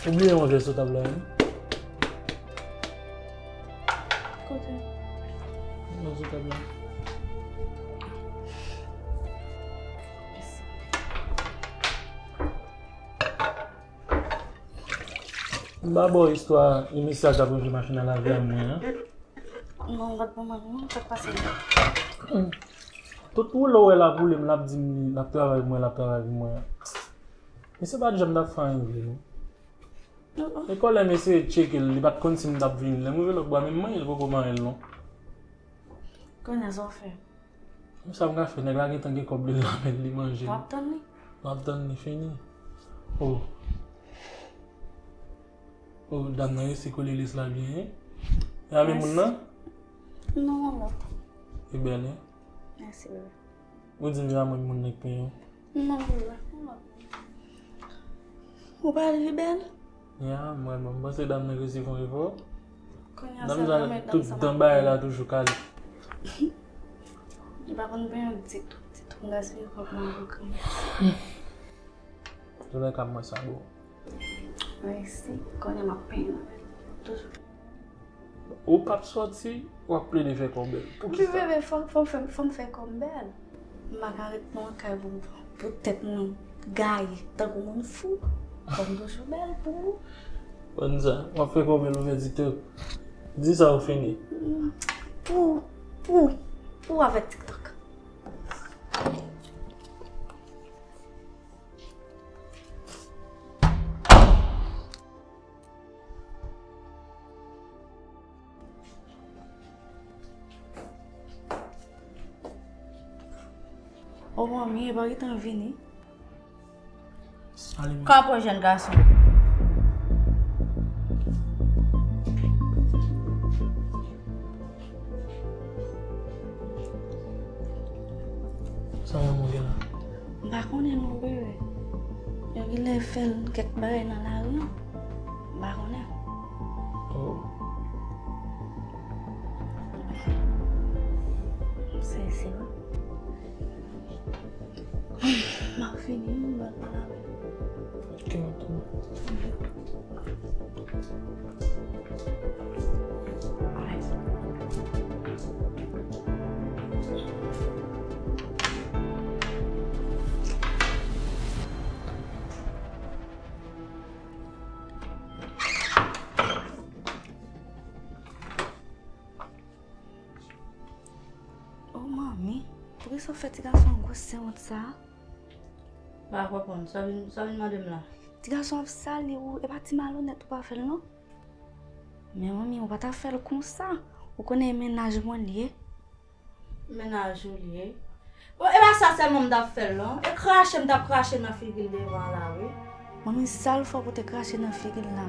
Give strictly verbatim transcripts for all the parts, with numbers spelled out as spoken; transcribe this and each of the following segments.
Ou bliye yon vès sou tab la, wi. Kote? Yon vès sou tab la. M pa ba w istwa e mesye a k ap ranje machin nan lave a mwen an. Non, m pa t ban mwen non, sa k pase la? Hmm. Tout woule w wè l ap woule m, l ap di m l ap travay pou mwen, l ap travay pou mwen an. Mesye pa t janm t ap fè anyen vre non. Non, non. E kòlè m eseye tcheke l, li pa t konn si m t ap vini. Lè m rive lòt bò a, menm manyen l poko manyen l non. Kounye a sa w fè? Sa m ka fè, nèg la gentan gen kòb li nan men l, li manje. W ap tann li? M ap tann li fini. Oh. Oh, dam nan resi kole lis la byen, wi. E a menm moun nan? Non, yon lòt. Li bèl, wi. Mèsi, bebe. Ou di m se pa mwen ki moun nan ki penyen w? Non, bebe, yon lòt moun. Ou pa li bèl? Ya, mwen, mwen, m panse dam nan resi fè yon efò. Kounye a dam sa, sa, tout dan bagay la toujou kale. Li pa konn penyen ditou, ditou. M gaspiye kòb mwen pou krim. Toulèka, m wè sa bon. Mèsi. Kounye a m ap penyen avè l. Toujou. Ou p ap sòti, w ap plede fè kò w bèl. Poukisa? Bebe, fò, fò, fò, fò m fè kò m bèl. M pa ka ret nan kay pou, pou tèt mwen gaye tankou moun fou. Fò m toujou bèl pou ou. Konn sa, w ap fè kò w bèl pou fè TikTok. Di sa ou fini. Pou, pou, pou avèk TikTok. O manmi, e pa gentan vini. Kanpe jèn gason. Sa manman w gen la? M pa konnen non, bebe. Yo genlè fè l kèk bagay nan lari an. M pa konnen. Oh. Se, se vre. M ap fini, m pral pale avè l. Ok, m ap tann. O manmi, poukisa w fè ti gason an gwo sèwont sa a? M pa konprann. Sa w vin, sa w vin mande m la? Ti gason ap sali ou, e pa ti malonèt ou pa fè l non. Men manmi, ou pa ta fè l konsa. Ou konnen e mennaj mwen l ye. Mennaj ou l ye. Bon, e pa sa sèlman m t ap fè l non. E krache m t ap krache nan figi l devan an la wi. Manmi, sa l fè w pou te krache nan figi l la?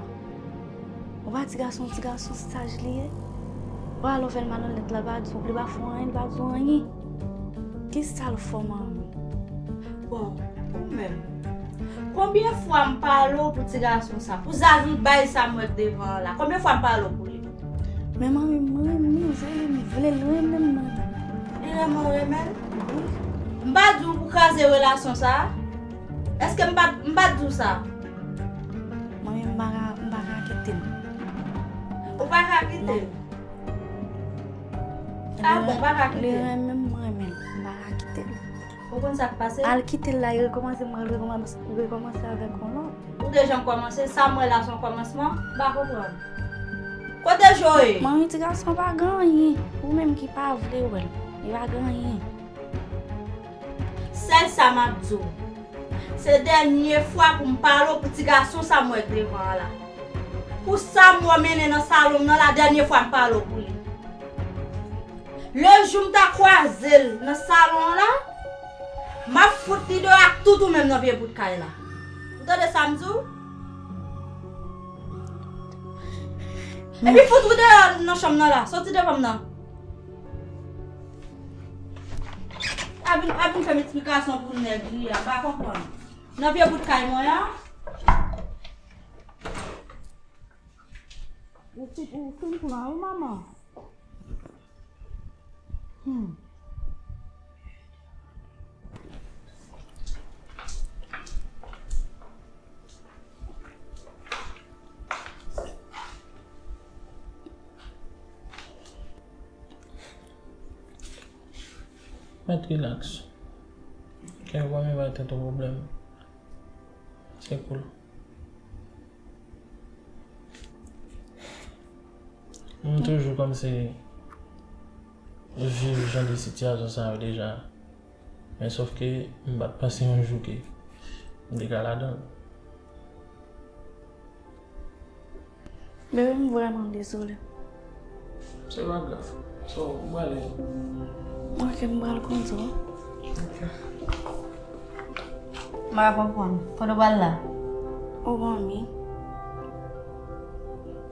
Ou pa ti gason, ti gason saj li ye? Ou pa lè w fè l malonèt la, l pa di w, li pa fè w anyen, li pa di w anyen. Kisa l fè w, manmi? Bon, ou menm. Konbyen fwa m pale w pou ti gason sa, pou zazoukay sa m wè k devan an la? Konbyen fwa m pale w pou li? Men manmi, m renmen, m vle, m vle l renmen m, manmi. Li renmen w renmen l? Wi. M pa di w pou kraze relasyon sa a? Èske m pa, m pa di w sa? Manmi, m pa ka, m pa ka kite l. Ou pa ka kite l? Non. Ah bon, ou pa ka kite l? Li renmen m, mwen renmen l. M pa ka kite l. Ou konn sa k pase? Al kite l la, e rekòmanse, mwen al rekòmanse, rekòmanse avèk yon lòt. Ou te janm kòmanse, sa m wè la se yon kòmansman, m pa konprann. Kote je w ye? Manmi, ti gason pa gen anyen. Ou menm ki pa vle wè l, li pa gen anyen. Sèl sa m ap di w, se dènye fwa pou m pale w pou ti gason sa m wè k devan an la. Pou sa m wè mennen nan salon m nan la, dènye fwa m pale w pou li. Lejou m ta kwaze l nan salon an la, m ap fout li deyò ak tout ou menm nan vye bout kay la. Ou tande sa m di w? Epi fout ou deyò nan chanm nan la, soti devan m nan. A vin, a vin fè m eksplikasyon pou nèg li a, m pa konprann. Nan vye bout kay mwen an. Ou fin, ou fin pran wi, manman. Hmm. Mèt rilaks. Kè w pa menm bay tèt ou pwoblèm. Se cool. M toujou kòmsi viv jan de sitiyasyon sa yo deja. Men sòf ke m pa t panse yon jou ke m te ka ladan l. Bebe, m vrèman dezole. Se pa grav. So, ou prale? Ok, m pral kondwi. Ok. M pa konprann. Kote w pral la? Ou konn,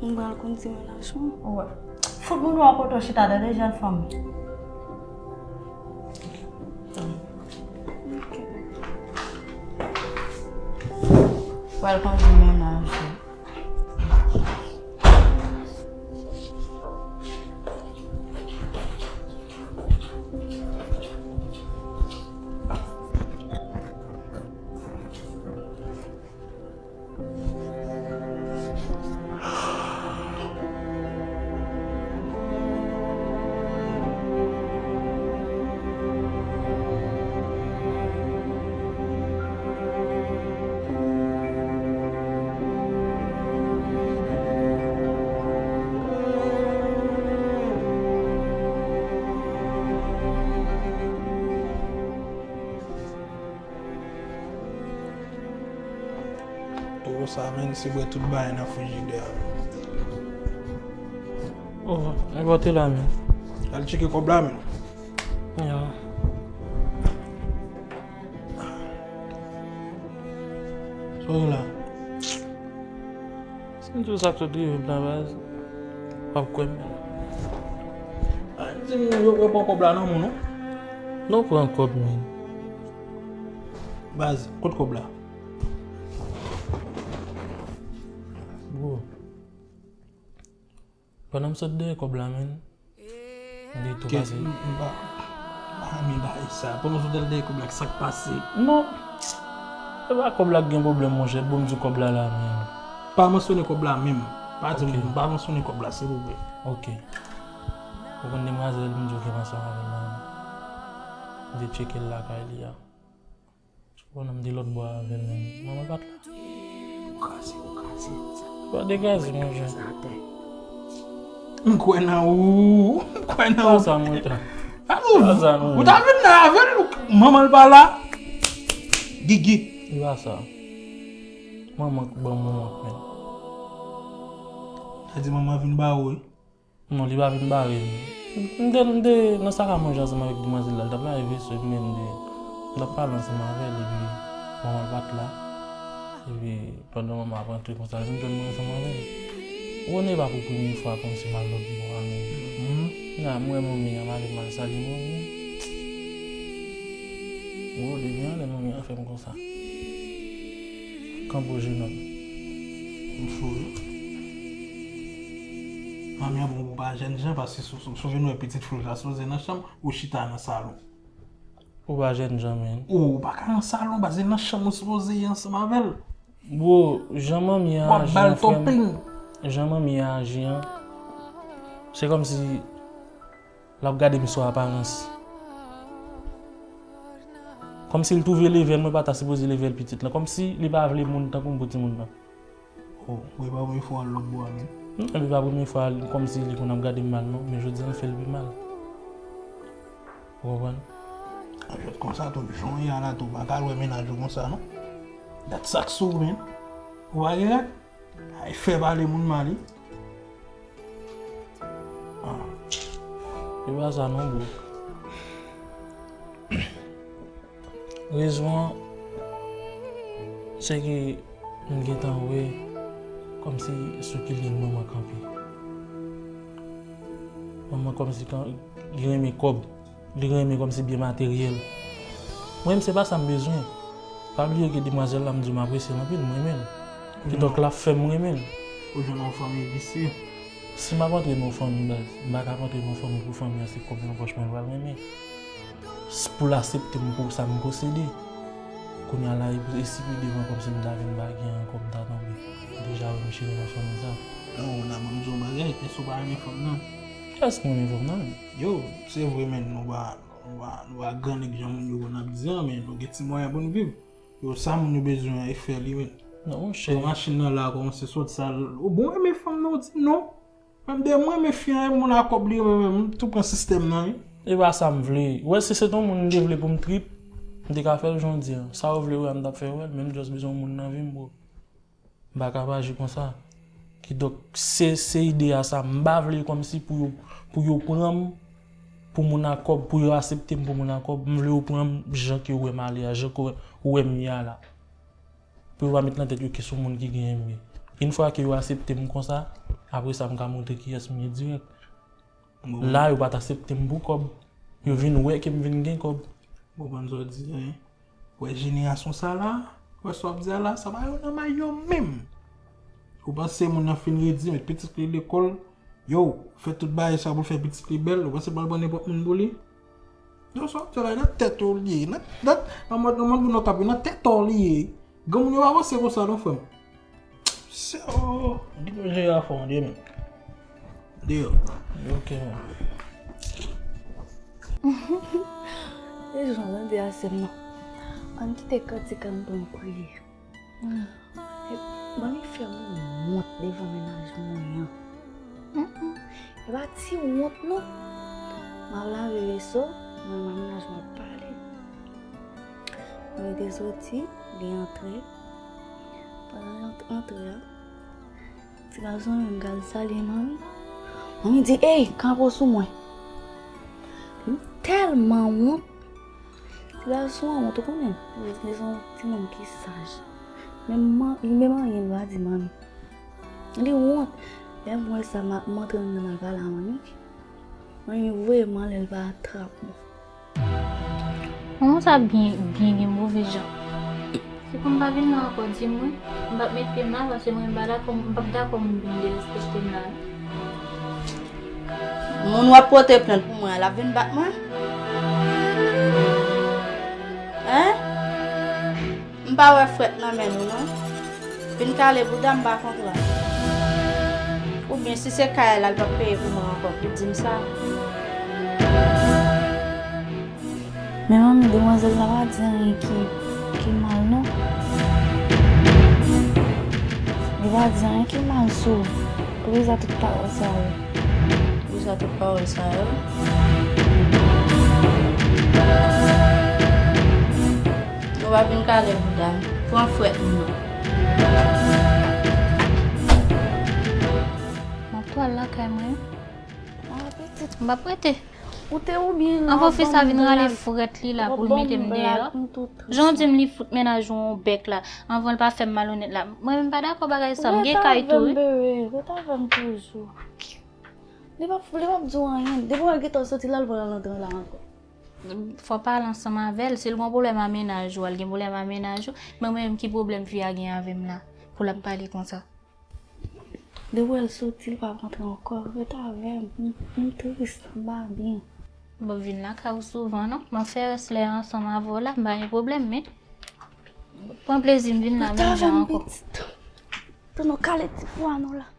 m pral kondwi mennaj mwen. Ou wè. Fout moun wè kote w chita, tande, jèn fanm. Ok. Pral kondwi mennaj ou. Towo sa, menn, se bwè tout bagay nan frijidè a. Oh, e bò te la, menn. Al tcheke kòb la, menn. Ya. Sa w la? Si m di w sa k sot rive m nan baz, w ap kwè m. A, di m yo, yo pran kòb la nan men w, non? Non pran kòb, menn. Baz, kot kòb la? Bro. Pandan m sot dèyè kòb la, menn, m gen tou pase. M pa, m pa renmen bagay sa. Pandan m sot dèyè kòb la, sa k pase? Non. Se pa kòb la k gen pwoblèm, monchè. Bon, m di w kòb la la, menn. Pa mansyone kòb la menm. Pa di m, pa mansyone kòb la, silvouplè. Ok. Ou konn demwazèl, m di w gen ansanm avè l la. M te tcheke l lakay li a. Bon, m te lòt bò avè l menm. Manman l pa t la. Ou kraze, ou kraze. Pa degaze, monchè. M kwè nan ou. M kwè nan ou. Pa sa, monchè. Pa sa, non. Ou ta vin la avè l, ou, manman l pa la. Gigi. E pa sa. Manman k ban m wont, menn. Sa di manman vin ba ou, wi. Non, li pa vin bare m. M te, m te nan sal a manje ansanm avèk demwazèl la, l t ap lave veso, epi m te, m t ap pale ansanm avè l, epi manman l pa t la. Epi pandan manman ap rantre konsa, l vin jwenn mwen ansanm avè l. Ou konnen e pa pou premye fwa kòmsi m al lòt bò a menm. Nan, m wè manmi an, m ale m al salye manmi an. Gwo, depi anlè manmi an fè m konsa. Kanpe w, jenòm. M sou wi. Manmi an bon pou pa jènjan, paske sou, sou, sou vin wè pitit fi w ta sipoze nan chanm, ou chita nan salon. Ou pa jènjan, menn. Ou pa ka nan salon, baz, se nan chanm ou sipoze ye ansanm avè l. Bro, jan manmi an aji an, frè m, jan manmi an aji an, se kòmsi l ap gade m sou aparans. Kòmsi l twouve levèl mwen pa ta sipoze levèl pitit lan. Kòmsi li pa vle moun tankou m pou timoun lan. Oh, mwen pa premye fwa al lòt bò a menm. Hmm, epi pa premye fwa kòmsi li konn ap gade m mal non, men jodi a l fè l pi mal. Ou konprann? An jwèt konsa tou, jan w ye a la tou, w pa ka al wè mennaj ou konsa non. Dat sa k sou ou menm. Ou pa gen rad? Ay fè pale moun mal wi. Ah. E pa sa non, bro. Rezon an, se ke m gentan wè kòmsi sou ki liy manman kanpe. Manman kòmsi kan, li renmen kòb, li renmen kòmsi byen materyèl. Mwen menm, se pa sa m bezwen. Pa bliye ke demwazèl la, m di w m apresye l anpil, m renmen l. Kidonk, l ap fè m renmen l. Ou jwenn yon fanmi visye. Si m ap antre nan yon fanmi, baz, m pa ka ap antre nan yon fanmi pou fanmi an se kòb nan pòch mwen l pral renmen. S-, pou l aksepte m pou sa m posede. Kounye a la, e, e si pi devan kòmsi m ta vin pa gen ankò, m ta tonbe. M deja wè m chire nan fanmi sa. Non, nan, ban m di w yon bagay, èske w pa renmen fanm nan? Èske m renmen fanm nan? Yo, se vre, men nou pa, Nou pa, nou pa gran nèg jan moun yo konn ap di an, men nou gen ti mwayen pou n viv. Yo, sa moun yo bezwen an, e fè li, men. Non, monchè. Machin nan la, kòmanse sot sa. Ou bon renmen fanm nan, ou di non. Menm de mwen, men fi an, e moun a kòb li, men, men, m tou pran sistèm nan, wi. E pa sa m vle. Wè, si se t on moun m te vle pou m trip, m te ka fè l jan w di an. Sa w vle wè a, m t ap fè wè l, men m just bezwen yon moun nan vi m, bro. M pa ka pa aji konsa. Kidonk, se, se ide a sa. M pa vle kòmsi pou yo, pou yo pran m, pou moun a kòb, pou yo aksepte m pou moun a kòb. M vle yo pran m jan ke yo wè m ale a, jan ke yo wè m ye a la. Pou yo pa met nan tèt yo ke se yon moun ki genyen m ye. Yon fwa ke yo aksepte m konsa, apre sa, m ka montre kiyès m ye dirèk. Bon. La, yo pa t aksepte m pou kòb. Yo vin wè ke m vin gen kòb. Ou konprann sa w di an, wi. Wè jenerasyon sa la, wè sa w ap di a la, sa pa yo nan may yo menm. Ou panse moun nan fin redi, met pitit li lekòl, yo, fè tout bagay sa pou l fè pitit li bèl, ou panse l pral pran nenpòt moun pou li? Yo, sa w ap di a la, nan tèt ou li ye, nan, nan, nan mòd, nan mòd moun nan t ap nan tèt ou li ye. Granmoun yo pa panse konsa non, frè m. Se, oh, di nou jere afè w, men. Deyò. Ok, men. E jan mwen di a sè m nan. Ann kite kantik an pou n priye. E, ban li fè m wont devan mennaj mwen an. E pa ti wont non. M ap lave veso, mwen, mwen mennaj mwen ap pale. Mwen te soti, li antre. Pandan l ap antre a, ti gason an menm pral salye manmi. Manmi di, "Ey, kanpe w sou mwen." M tèlman wont. Ti gason an wont, ou konnen, li se yon timoun ki saj. Men man, li menm anyen, li pa di manmi. Li wont. Lè m wè sa, m a, m antre anndan lakay la, manmi. Manmi voye m anlè, l pa trap mwen. Manman sa byen, byen gen move jan. Si pou m pa vin la ankò, di m wi. M p ap met pye m la, paske mwen m pa dakò, m p ap dakò moun vin derespekte m la. Moun w ap pote plent pou mwen an, l ap vin bat mwen? Hein? M pa wè frèt nan men nou non. Vin kale bouda m pa konprann. Oubyen si se kay la l p ap peye pou mwen ankò pou di m sa. Men manmi, demwazèl la pa di anyen ki, ki mal non. Li pa di anyen ki mal sou ou. Poukisa tout pawòl sa yo? Poukisa tout pawòl sa yo? Nou pa vin kale bouda m. Pran frèt nou non. M ap tou al lakay mwen. Ah, pitit. M p ap rete. Ou te ou byen la. Anvan fi sa vin rale frèt li la pou l mete m deyò. Jan w di m li fout mennaj ou yon bèk la. Anvan l pa fè m malonèt la. Mwen menm pa dakò bagay sa. M gen kay tou wi. Ret avè m bebe, ret avè m toujou. Li p ap, li p ap di w anyen. Depi w wè l gentan soti la, l pral antre la ankò. Fò w pale ansanm avè l. Si l gen pwoblèm a mennaj ou, al gen pwoblèm a mennaj ou. Men mwen menm ki pwoblèm fi a gen avè m la pou l ap pale konsa? Depi w wè l soti, l p ap antre ankò. Ret avè m. M, m tris, m pa byen. Bon, vin lakay ou souvan non. M ap fè rès lè ansanm avè w la, m pa gen pwoblèm, men pran plezi m vin la menm jan ankò. Ret avè m, pitit. Tann nou kale ti pwa nou la.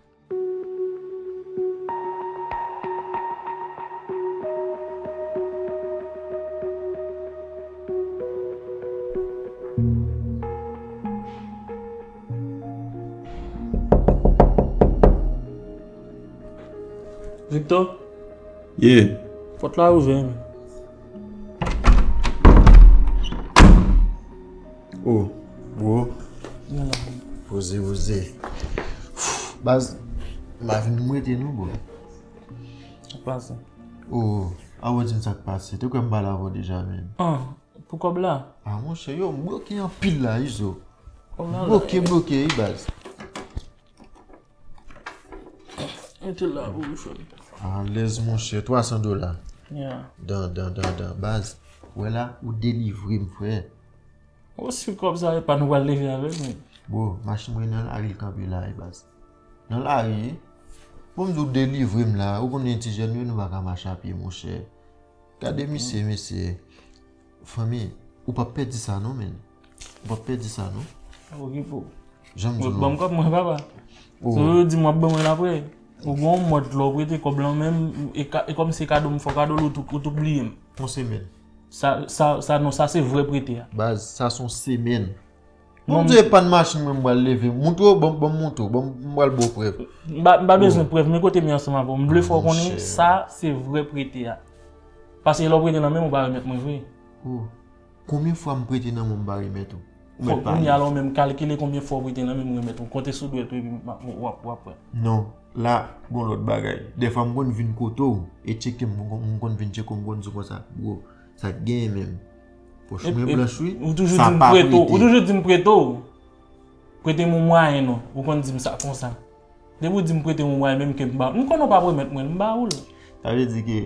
Victor? Yeah. Pòt la ouvè, men. Oh, bro. Poze, poze. Baz, m pa vin m rete non, bro. Sa k pase? Oh, a w di m sa k pase. Te kwè m pale avè w deja, men. Ah, pou kòb la? Ah, monchè, yo, m bloke anpil la, Izo. Kòb la la. Bloke, bloke, wi, baz. Mete la pou ou, frè m. Alèz, monchè, twa san dola. Yeah. Dan, dan, dan, dan, baz. Wè la, ou delivre m, frè. Ou si kòb sa e pa nou pral leve avè l, men. Bro, machin mwen nan lari l kanpe la, e baz. Nan lari, wi. Bon, m di w delivre m la, ou konnen ti jèn yo, nou pa ka mache a pye, monchè. Gade misye, mesye. Fanmi, ou p ap pèdi sa non, men. Ou p ap pèdi sa non. Okipe w. Jan m di w non. Ban m kòb mwen, papa. Oh. Si w di m w ap ban mwen l apre. Ou gen yon mòd lè w prete kòb lan menm, e ka, e kòmsi e kado m fè w kado l, ou tou, ou tou bliye m. Yon semèn. Sa, sa, sa, non, sa se vrè prete a. Baz, sa se yon semèn. Non, Bondye epa n machin mwen m pral leve. Montre w, ban m montre w, ban m pral ba w prèv. M pa, m pa bezwen prèv, men kote m ye ansanm avè w. M vle fè w konnen sa se vrè prete a. Paske lè w prete nan men m, ou pa remèt mwen vre. Oh, konbyen fwa m prete nan men w m pa remèt ou? Ou mèt pale. Kounye a la ou menm kalkile konbyen fwa w prete nan men m, m remèt ou. Konte sou dwèt ou epi w ap wè. Non, la gon lòt bagay. Dèfwa m konn vin kote w e tcheke m, m konn vin tcheke w, m konn di w konsa, bro, sa k genyen menm? Pòch mwen blanch wi, sa pa prete. Ou toujou di m prete w. Prete m yon mwayen non, ou konn di m sa konsa. Depi w di m prete m yon mwayen menm ke m ba ou l, m konnen w p ap remèt mwen l, m ba ou l. Sa vle di ke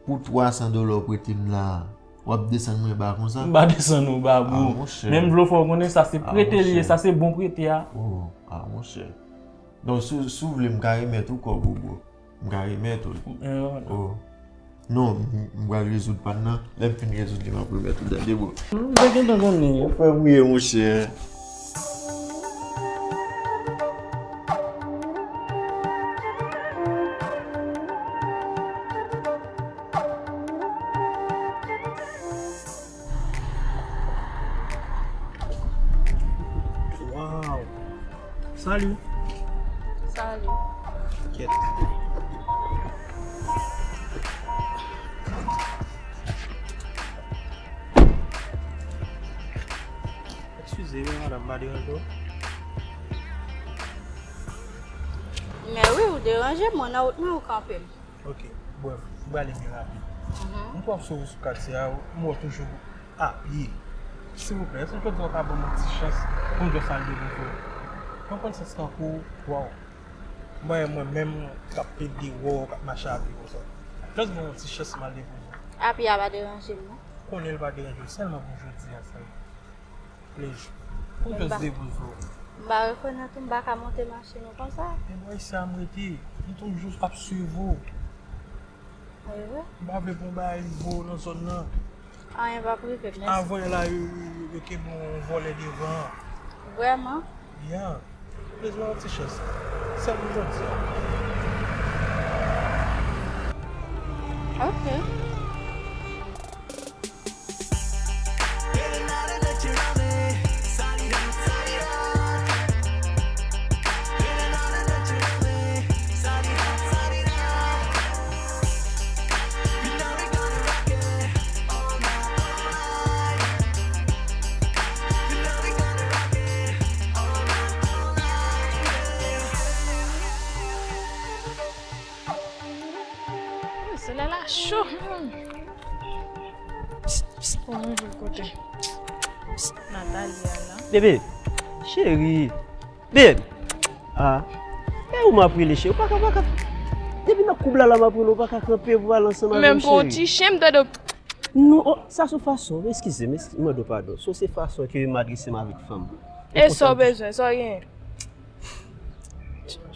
pou twa san dola w prete m la, w ap desann mwen ba konsa? M pa desann ou ba bro. Men m vle w fè w konnen sa se prete li ye, sa se bon prete a. Oh, ah monchè. Donk si w vle m ka remèt ou kòb ou bro. M ka remèt ou l. Oh. Non, m pral rezoud pa n nan. Lè m fin rezoud li, m ap remèt ou, tande bro. M te gentan konnen. Ou fè m ri, monchè. Wow! Salut! Salut! Kyèt. Eskize wi madanm, m pa deranje w? Men wi, ou deranje m, ou nan wout mwen ou kanpe m. Ok, brèf, m prale byen rapid. M twò sove sou katye a, m wè w toujou apye. Silvouplè, èske jodi a w ka ban m yon ti chans pou m just al depoze w? Yon konn sans tankou w, waw. M wè mwen menm k ap plede wè w k ap mache apye konsa. Just ban m yon ti chans m al depoze w. Apye a pa deranje m non. M konnen l pa deranje w, sèlman pou jodi a sèlman. Please. Pou m just depoze w. M pa rekonèt ou, m pa ka monte machin ou konsa. E bò isi a m rete. M toujou ap swiv ou. Rive? M pa vle pou yon bagay rive w nan zòn nan. Anyen p ap rive m, mèsi. Avan la, yo, yo, yo kenbe yon vòlè devan an. Vrèman? Yeah. Bezwen yon ti chans. Sèl pou jodi a. Ok. Solèy la cho. Psst, psst, pou mwen jwe kote Nathalie a la. Bebe, cheri, bebe. Ah, e ou m ap rele cheri, ou pa ka, pa ka. Depi nan koub la la m ap rele, ou pa ka kanpe pou pale ansanm avè m cheri. Menm pou yon ti chen m tande w. Non, oh, sa se fason, eskize m, eskize m, mande w padon. So se fason ke m adrese m avèk fanm. E sa w bezwen, sa w genyen?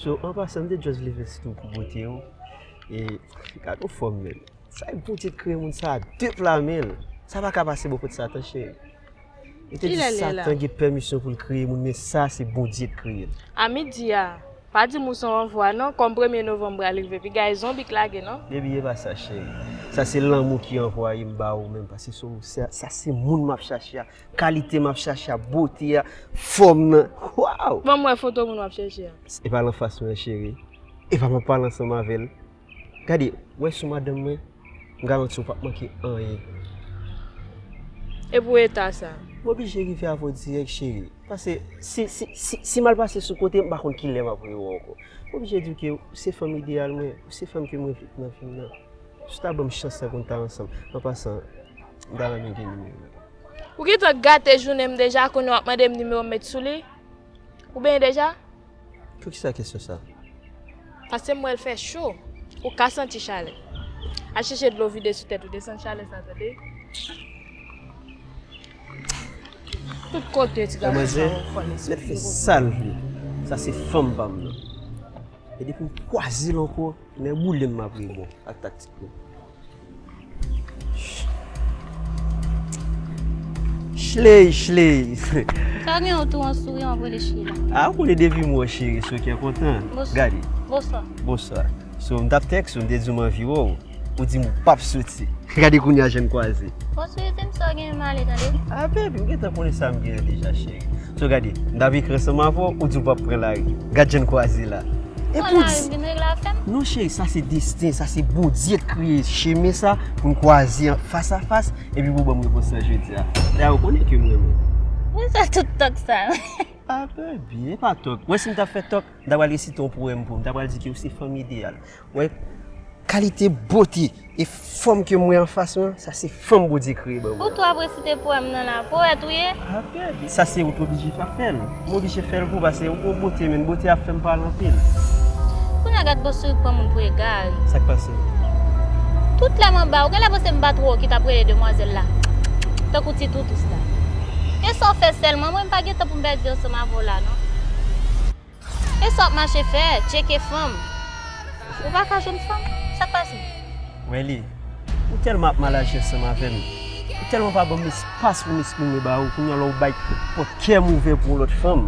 So, an pasan, m te just vle fè ti tou pou bote w. E gade w fòm menm. Sa e Bondye t kreye moun sa a de pla men l. Sa pa ka pase bò kot Satan, cheri. Yo te di Satan gen pèmisyon pou l kreye moun, men sa se Bondye t kreye l. A midi a, pa di m ou se yon anvwa non, kòm premye novanm pral rive, piga e zonbi k lage non. Baby, e pa sa, cheri. Sa se lanmou ki anvwaye m ba ou menm, paske se, sa se moun m ap chache a, kalite m ap chache a, bote a, fòm nan. Waw! Ban m wè foto moun w ap chache a. E pa l anfas mwen, cheri. E pa m ap pale ansanm avè l. Gade, w wè sou madanm mwen, m garanti w p ap manke anyen. E pou eta sa? M oblije rive avè w dirèk, cheri. Paske si, si, si, si m al pase sou kote, m pa konn kilè m ap rewè w ankò. M oblije di w ke ou se fanm ideyal mwen, ou se fanm ke mwen vle nan vi m nan. Si w ta ban m chans sa pou n ta ansanm. An pasan, m ta renmen gen nimewo w. Ou gentan gate jounen m deja, kounye a w ap mande m nimewo m met sou li? Ou benyen deja? Poukisa kesyon sa? Paske m wè l fè cho. Ou ka santi chalè. Al chèche dlo vide sou tèt ou, desann chalè sa, tande? Tout kote ti gason sa yo fò l espere. Mèt fè sa l vle. Sa se fanm pa m nan. E depi m kwaze l ankò, nèboule m m ap rebò ak taktik mwen. Chley, chley. Sa gen yon tou an souri an vre de cheri la. A ou konnen depi m wè w cheri, so kè kontan. Gade. Bonswa. Bonswa. So m t ap tèks ou, m te di w m anvi wè w. ou di m ou p ap soti. Gade kounye a jan n kwaze. Bon, sou di m sa w genyen m ale, tande. Ah, baby, m gentan konnen sa m genyen deja, cheri. So, gade, m t ap ekri ansanm avè w, ou di w p ap pran lari. Gad jan n kwaze la. Epi ou di, non, cheri, sa se desten, sa se Bondye k kreye chemen sa pou n kwaze an fas a fas, epi pou ban m repons lan jodi a. Dayè, ou konnen ke m renmen w. Poukisa tout tòk sa? Ah, baby, e pa tòk. Wè, si m ta fè tòk, m ta pral resite yon powèm pou ou. M ta pral di ke ou se fanm ideyal. Wè, kalite bote e fòm ke m wè anfas mwen, sa se fanm Bondye kreye ban mwen. Ou tou ap resite powèm nan la, powèt ou ye? Ah, baby, sa se ou t oblije fè l. M oblije fè l pou ou, paske ou gon bote, men bote ap fè m pale anpil. Kounye a gad bòs ou pran moun pou egare. Sa k pase? Tout lè m anba, ou genlè panse m pa t wè w ki t ap rele demwazèl la tankou ti toutous la. E sa w fè sèlman, mwen m pa gen tan pou m pèdi ansanm avè w la, non. E sa w ap mache fè, tcheke fanm. Ou pa ka jwenn fanm? Sa k pase? Welly, ou tèlman ap mal aji ansanm avè m. Ou tèlman pa ban m espas pou m eksprime ba ou. Kounye a la ou bay pòt kè m ouvè pou yon lòt fanm.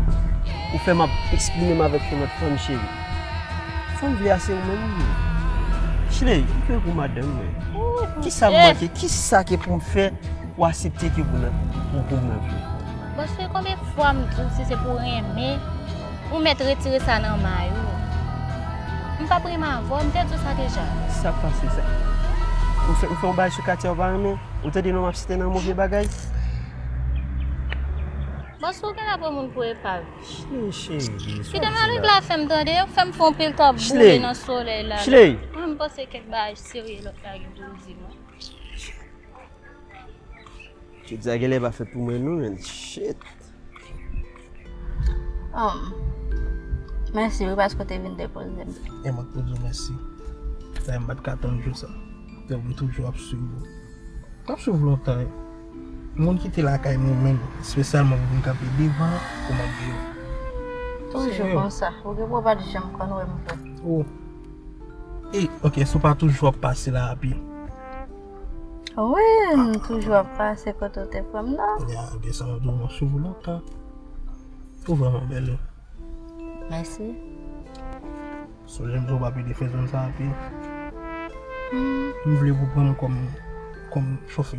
Ou fè m ap eksprime m avèk yon lòt fanm, cheri. Sa m vle a se ou menm wi. Chle, m fè pou madanm mwen. Kisa m manke? Kisa ke pou m fè pou aksepte ke pou nan, pou, pou m nan vi? Paske konbyen fwa m di w si se pou renmen, ou mèt retire sa nan may ou. M p ap renmen avè w, m te di w sa deja. Sa k pase sa? Ou fè, ou fè yon bagay sou Katia ou pa renmen? Ou tande non m ap site nan move bagay? Bon, si w genlè pran moun pou epav. Cheri, cheri, kite m ale la fè m tande, fè m fè yon pil twòp boule nan solèy la. Chle. Mwen m panse kèk bagay serye lòt la gen pou l di mwen. Jodi a genlè pa fèt pou mwen non, man. Shit. Um, mèsi wi paske w te vin depoze m. E mwen k pou di w mèsi. Dayè m pa t ka tann jou sa. Donk m toujou ap swiv ou. M ap swiv ou lontan wi. M konn kite lakay mwen menm, espesyalman pou vin kanpe devan pou m ap viv. Toujou konsa. Ou gen pou w pa t janm konn wè m vre. Oh. E, ok, si w pa toujou ap pase la a pye. Wi, m toujou ap pase kote w te pran m nan. Ya, ok, sa mwen di w, mwen swiv ou lontan. Ou vrèman bèl wi. Mèsi. Sonje m di w pa pede fè zòn sa a pye. M vle pou pran m kòm, kòm chofè.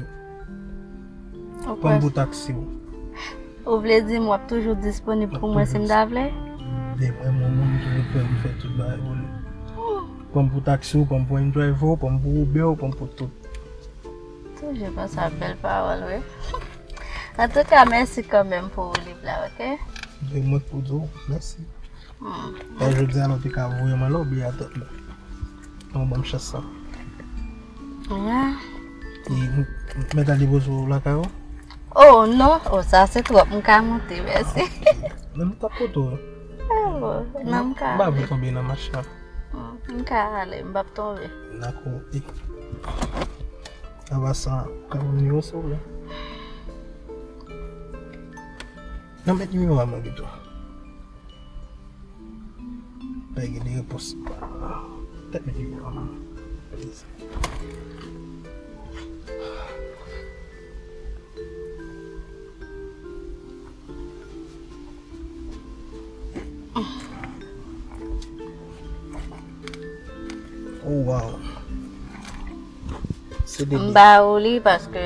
Pran m pou taksi w. Ou vle di m w ap toujou disponib pou mwen si m ta vle? De mwen, mwen, mwen, m toujou prè pou fè tout bagay pou li. Pran m pou taksi w, pran m pou Uber w, pran m pou Uber w, pran m pou tout. Toujou konsa, bèl pawòl, wi. Antouka, mèsi kanmenm pou liv la, ok? E mwen k pou di w mèsi. Hmm. Paske jodi a, nou te ka voye m anlè w, oubyen atè mwen. Donk, ban m chans sa. Ya. E, m, m mèt al depoze w lakay ou? Oh, non. Oh, sa se twòp. M ka monte, mèsi. Men m t ap pote w. Oh, non, m ka ale. M pa vle tonbe nan machin an. Hmm, m ka ale, m p ap tonbe. Dakò, ok. An pasan, ou ka ban m nimewo w, silvouplè? Non, met nimewo a mwen pito. Pa gen de repons. Tèt met nimewo a mwen. Oh, wow. Se depi. M ba ou li paske,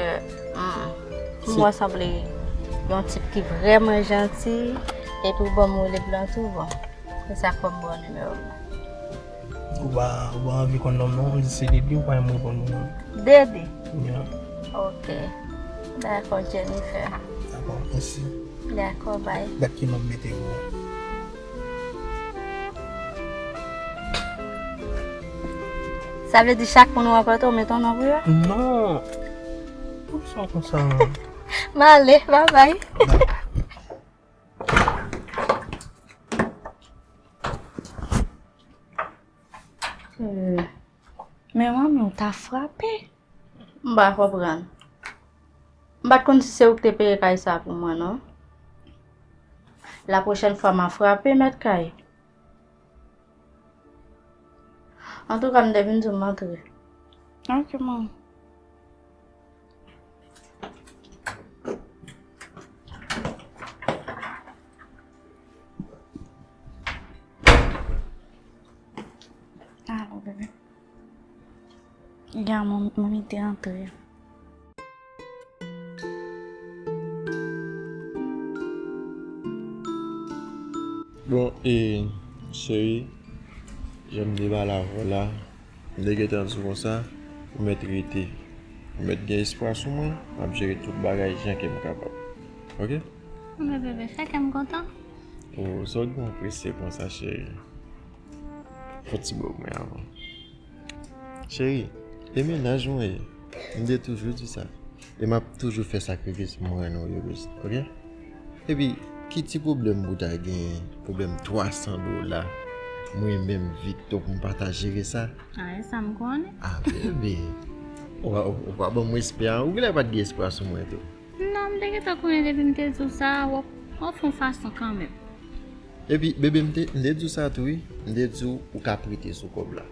hmm, m wè sanble yon tip ki vrèman janti, epi w ban m rele blan tou, bon. Se sa k fè m ba w nimewo m nan. Ou pa, ou pa anvi konn non m non, m di se Dede, ou pa janm reponn mwen non. Dede? Yeah. Ok. Dakò, Jennifer. Dakò, mèsi. Dakò, bye. Gad ki non m mete pou ou. Sa vle di chak moun ou rankontre, ou mete yon non pou yo? Non. Poukisa w konsa? M ale, bye bye. Dakò. Euh, men manmi w ta frape. M pa konprann. M pa t konn si se ou k te peye kay sa pou mwen, non. La pwochèn fwa, m a frape mèt kay. Antouka, m te vin di w m antre. Ok, manmi. Alo, bebe. Ya, manmi, manmi te antre. Bon, e, cheri, jan m te pale avè w la, m te gentan di w konsa, ou mèt rete. Ou mèt gen espwa sou mwen, m ap jere tout bagay jan ke m kapab. Oke? Anben, bebe, fè kè m kontan. O, sa w gen w prese konsa, cheri? Fè ti bo mwen avan. Cheri, e mennaj mwen ye. M te toujou di sa. E m ap toujou fè sakrifis pou mwen rann ou ereuz, oke? Epi, ki ti pwoblèm pou ta genyen? Pwoblèm twa san dola. Mwen menm, Victor, pou m pa ta jere sa? A, e sa m konnen. A, bebe. Ou pa, ou pa ban mwen espè a. Ou genlè pa t gen espwa sou mwen tou. Non, m te gentan konnen depi m te di w sa, w ap, w ap fè yon fason kanmenm. Epi, bebe, m te, m te di w sa tou, wi. M te di w, ou ka prete sou kòb la.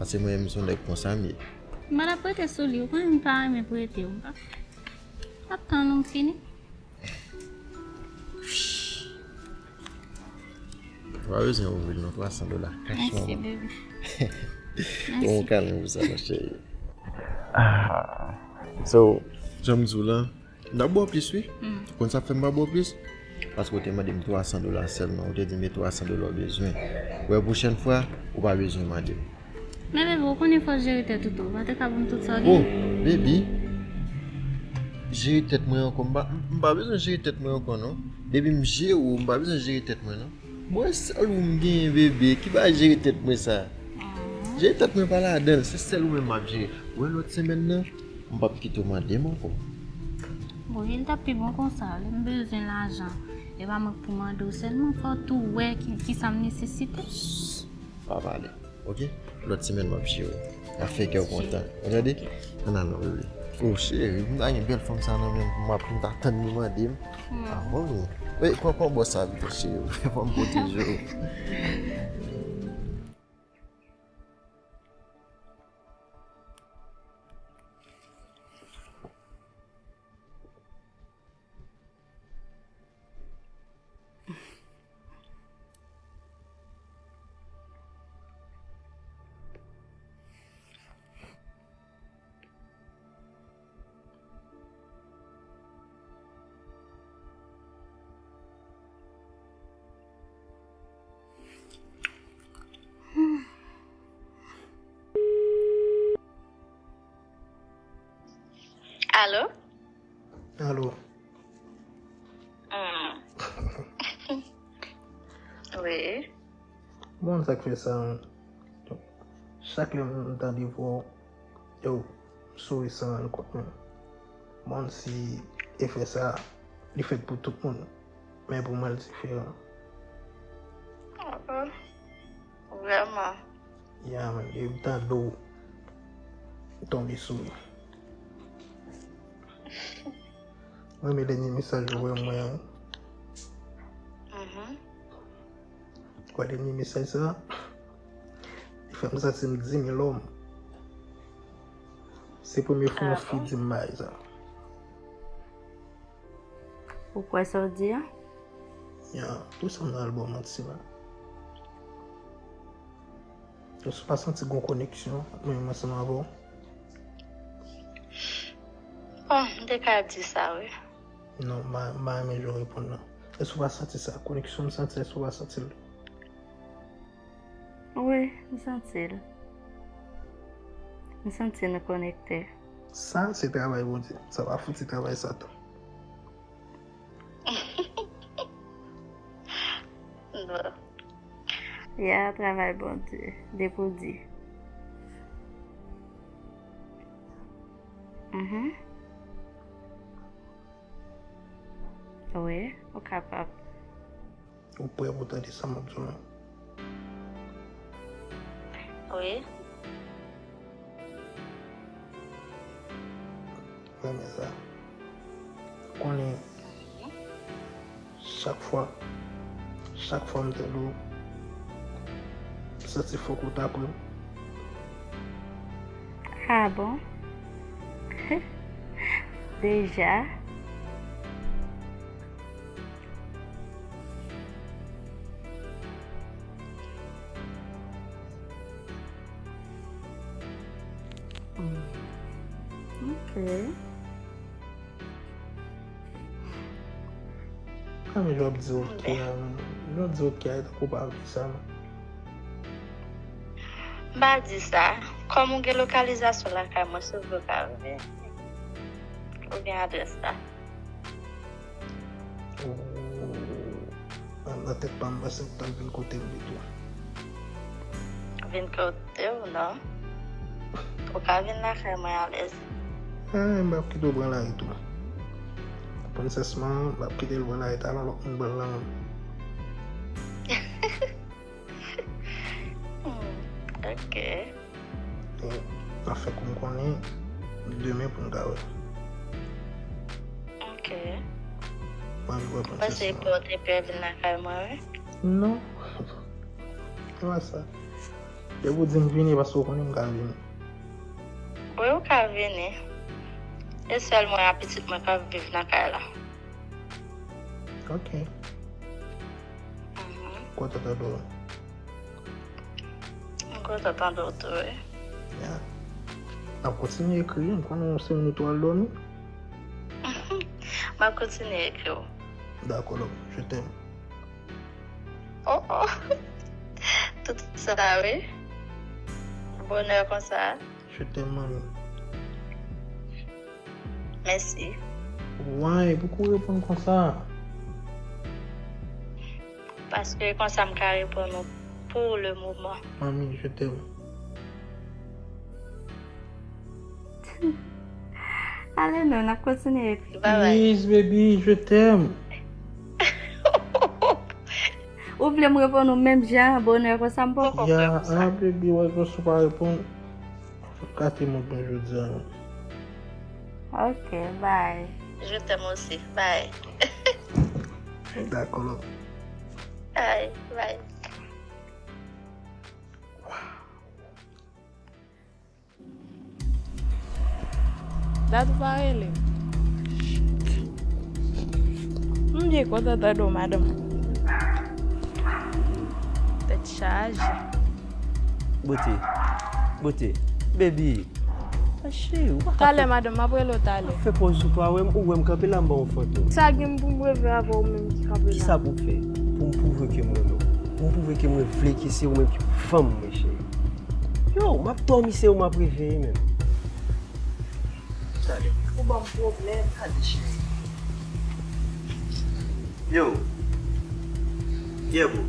Paske mwen menm, se yon nèg konsa m ye. M pa t ap prete sou li, ou konnen m pa renmen prete, m pa, m p ap tann ou fini. Ou pa bezwen ouvri l non, twa san dola kach. Mèsi, manman, bebe. Mèsi. Bon, kalm pou sa, mon cheri. Ah. So, jan m di w lan, m t ap ba w plis, wi. Mm. Ou konn sa k fè m pa ba w plis? Paske w te mande m twa san dola sèlman. Ou te di m e twa san dola w bezwen. Wè, pwochèn fwa, ou pa bezwen mande m. Men bebe, ou konnen fò w jere tèt ou tou. Ou pa te ka ban m tout sa w gen? Oh, baby. Jere tèt mwen ankò. M pa, m pa bezwen jere tèt mwen ankò, non. Depi m jere w, m pa bezwen jere tèt mwen, non. Mwen sèl ou m genyen, bebe. Ki bagay jere tèt mwen sa? Ah. Jere tèt mwen pa ladan l. Se sèl ou menm m ap jere. Wè lòt semèn nan, m p ap kite w mande m ankò. Bon, e l t ap pi bon konsa. Lè m bezwen lajan, e pa mwen k pou mande w sèlman. Fò w tou wè ki, kisa m nesesite. Pa pale. Oke? Lòt semèn m ap jere w. N ap fè kè w kontan. Ou tande? Ann al non, bebe. Oh, cheri, m ta gen bèl fanm sa nan men m pou m ap, m ta tann li mande m. Hmm. Ah, bon, wi. Wi, pran, pran bò sa vit, cheri. Fò m pwoteje w. Alo? Alo. Hmm. Wi. Bon, sa k fè sa, chak lè m tande vwa w, yo, m souri san rann kont mwen. Bon, si efè sa, li fèt pou tout moun, men pou mwen, l diferan. Oh, oh. Vrèman. Ya, man, depi m tande w, m tonbe sou li. Mwen renmen dènye mesaj ou voye mwen an. Mhm. Wè dènye mesaj sa, li fè m santi m di mil òm. Se premye fwa yon fi di m bagay sa. Ou kwè sa w di a? Ya, tou sa m nan albòm manti la. Èske w pa santi gon koneksyon ant mwen menm ansanm avè w? Bon, m te ka di sa, wi. Non, m pa, m pa renmen jan w reponn nan. Èske w pa santi sa? Koneksyon m santi, èske w pa santi l? Wi, m santi l. M santi nou konekte. Sa, se travay Bondye. Sa pa fouti travay Satan. Bon. Ya, travay Bondye. Depi w di. Mhm. Wi, ou kapab. Ou prè pou tande sa m ap di w lan? Wi. Renmen sa. Konnen, chak fwa, chak fwa m tande w, m santi fòk ou ta pran m. Ah bon? Deja? Kòman jan w ap di ok a, menm? Jan w di ok a, e tankou w pa vle sa, non. M pa di sa. Kòm ou gen lokalizasyon lakay mwen, se vre w ka vini. Ou gen adrès la. Ou, nan, nan tèt pa m, m panse ou t ap vin kote m pito. Vin kote w, non. Ou ka vin lakay mwen alèz. Ah, m p ap kite w pran lari tou. Prensès mwen, m p ap kite l pran lari, talon lòt moun pran l nan men m. Hmm, ok. E, n ap fè kou m konnen demen pou n ka wè. Ok. Mwen anvi wè prensès mwen. Ou panse pou w te pè vin lakay mwen, wi? Non. Se pa sa. Depi w di m vini, paske w konnen m ka vini. Wi, ou ka vini. E sèl mwen a pitit mwen k ap viv nan kay la. Ok. Mhm. Kontan tande w. M kontan tande w tou, wi. Ya. N ap kontinye ekri, m konnen se youn ou tou al dòmi. M ap kontinye ekri w. Dakò, love, je t'aime. Oh, oh. Tout sa, wi. Bonè konsa. Je t'aime, manmi. Mèsi. Why? Pouki w reponn konsa? Paske konsa m ka reponn ou pour le moment. Manmi, je t'aime. Ale non, n ap kontinye ekri. Bye bye. Please, baby, je t'aime. Ou vle m reponn ou menm jan, bonè konsa m poko. Ya, ah, baby, why konsa w pa reponn? Gate mood mwen jodi a, non. Ok, bye. Je t'aime aussi. Bye. Dakò, love. Bye, bye. Dat ou pa rele. M byen kontan tande w, madanm. Tèt chaje. Bote. Bote. Baby. Cheri, ou pa ka fè. Talè, madanm, m ap rele w talè. Fè pòz ou pa wè m, ou wè m kanpe la, m ba w yon fantom. Sa gen pou m reve avè w menm ki kanpe la. Kisa pou m fè? Pou m pwouve ke m renmen w. Pou m pwouve ke mwen vle ke se ou menm ki pou fanm mwen, cheri. Yo, m ap dòmi, se ou m ap reveye menm. Talè. Ou ban m pwoblèm. Talè, cheri. Yo. Yeah, boo.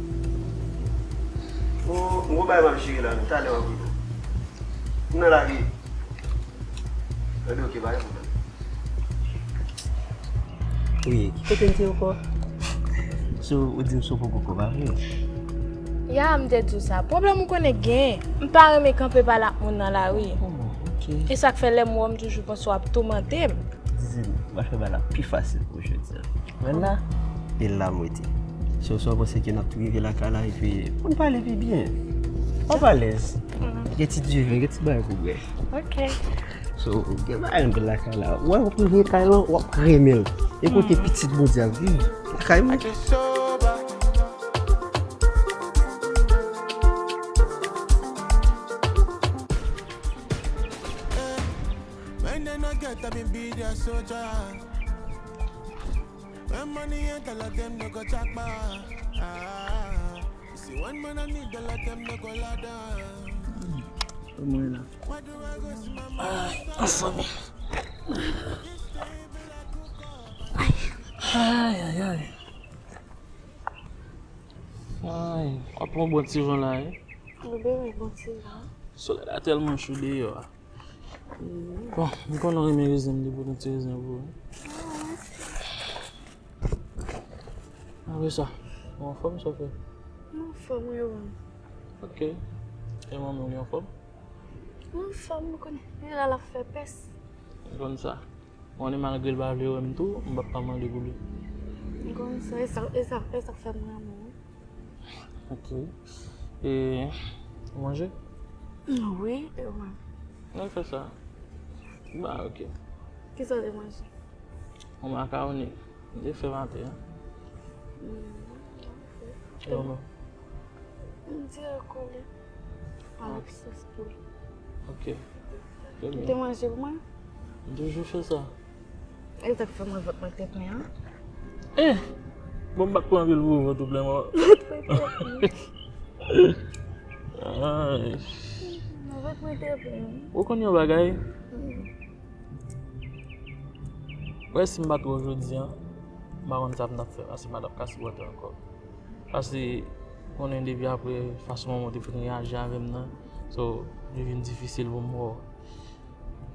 Oh, m gon bagay m ap jere la, men talè m ap rele w. M nan lari. Ebyen, ok, pa gen pwoblèm. Wi, ki kote n te ankò? So, ou di m sou poko kò, pa vre? Ya, m te di w sa. Pwoblèm ou konnen gen. M pa renmen kanpe pale ak moun nan lari. Oh, ok. E sa k fè lè m wè w, m toujou panse w ap toumante m. Dizin, m pral fè bagay la pi fasil pou jodi a. Wè la, e la m rete. So, sa w panse ke n ap tou rive lakay la, epi pou n pale pi byen. W ap alèz. Gen ti diven, gen ti bagay pou bwè. Ok. So, gen bagay anpil lakay la. Wè, w ap rive kay lan, w ap renmen l. E kote pitit Bondye ap viv. Lakay mwen. When they no get, I been be their soldier. When money enter, let them no go chakma. Ah, you see one man I need, let them no go ladder. Mwen la. Why do I go see my mama? Ay, ansanm. Ay, ay, ay. Ay, w ap pran bon ti van la, wi. Mwen bezwen bon ti van. Solèy la tèlman cho deyò a. Bon, m konnen w renmen rezen, m te pote yon ti rezen pou ou. Apre sa, ou anfòm, sa w fè? M anfòm, wi, wi. Ok. E manmi w, li anfòm? Li anfòm, ou konnen. Li la, l ap fè pès. M konn sa. Ou konnen malgre l pa vle wè m tou, m p ap pa mande pou li. M konn sa, e sa, e sa, e sa k fè m renmen w. Ok. E, ou manje? Wi, e ou menm? Mwen fè sa. Ba, ok. Kisa w te manje? Yon makawoni. M te fè maten an. Mm, ok. E ou menm? M te kole avèk sòs poul. Ok. Ou te manje pou mwen? M toujou fè sa. E sa k fè mwen vant mwen te plen an. Eh! Bon, m pa t pran anpil pou vant ou plen mò. Ay. Mwen vant mwen te plen. Ou konn yon bagay? Wè, si m pa t wè w jodi a, m pa konn sa m t ap fè, paske m pa t ap ka sipòte ankò. Paske, konnen depi apre fason manman w te fin reyaji avè m nan, so, li vin difisil pou m wè w.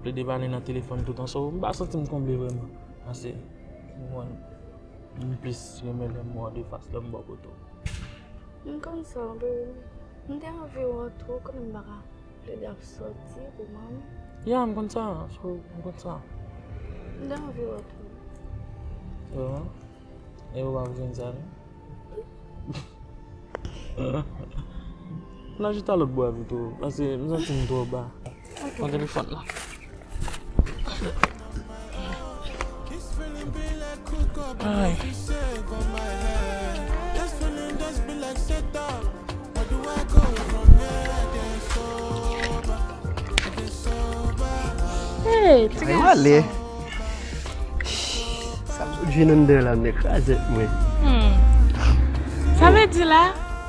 Plede pale nan telefòn toutan, so, m pa santi m konble vrèman. Paske, m konn, m plis renmen lè m wè w de fas, lè m bò kote w. M konn sa, baby. M te anvi wè w tou, konnen m pa ka plede ap sòti pou manmi. Ya, m konn sa, so, m konn sa. M te anvi wè w tou. Vrèman? E ou pa bezwen sa, non? N a jete lòt bò a pito, paske m santi m twò ba. Pran telefòn la. Ay. Hey, ti Ay, wale. gason. Sa m sot jwenn anndan la, m te kraze mwen. Hmm. Sa vle di la,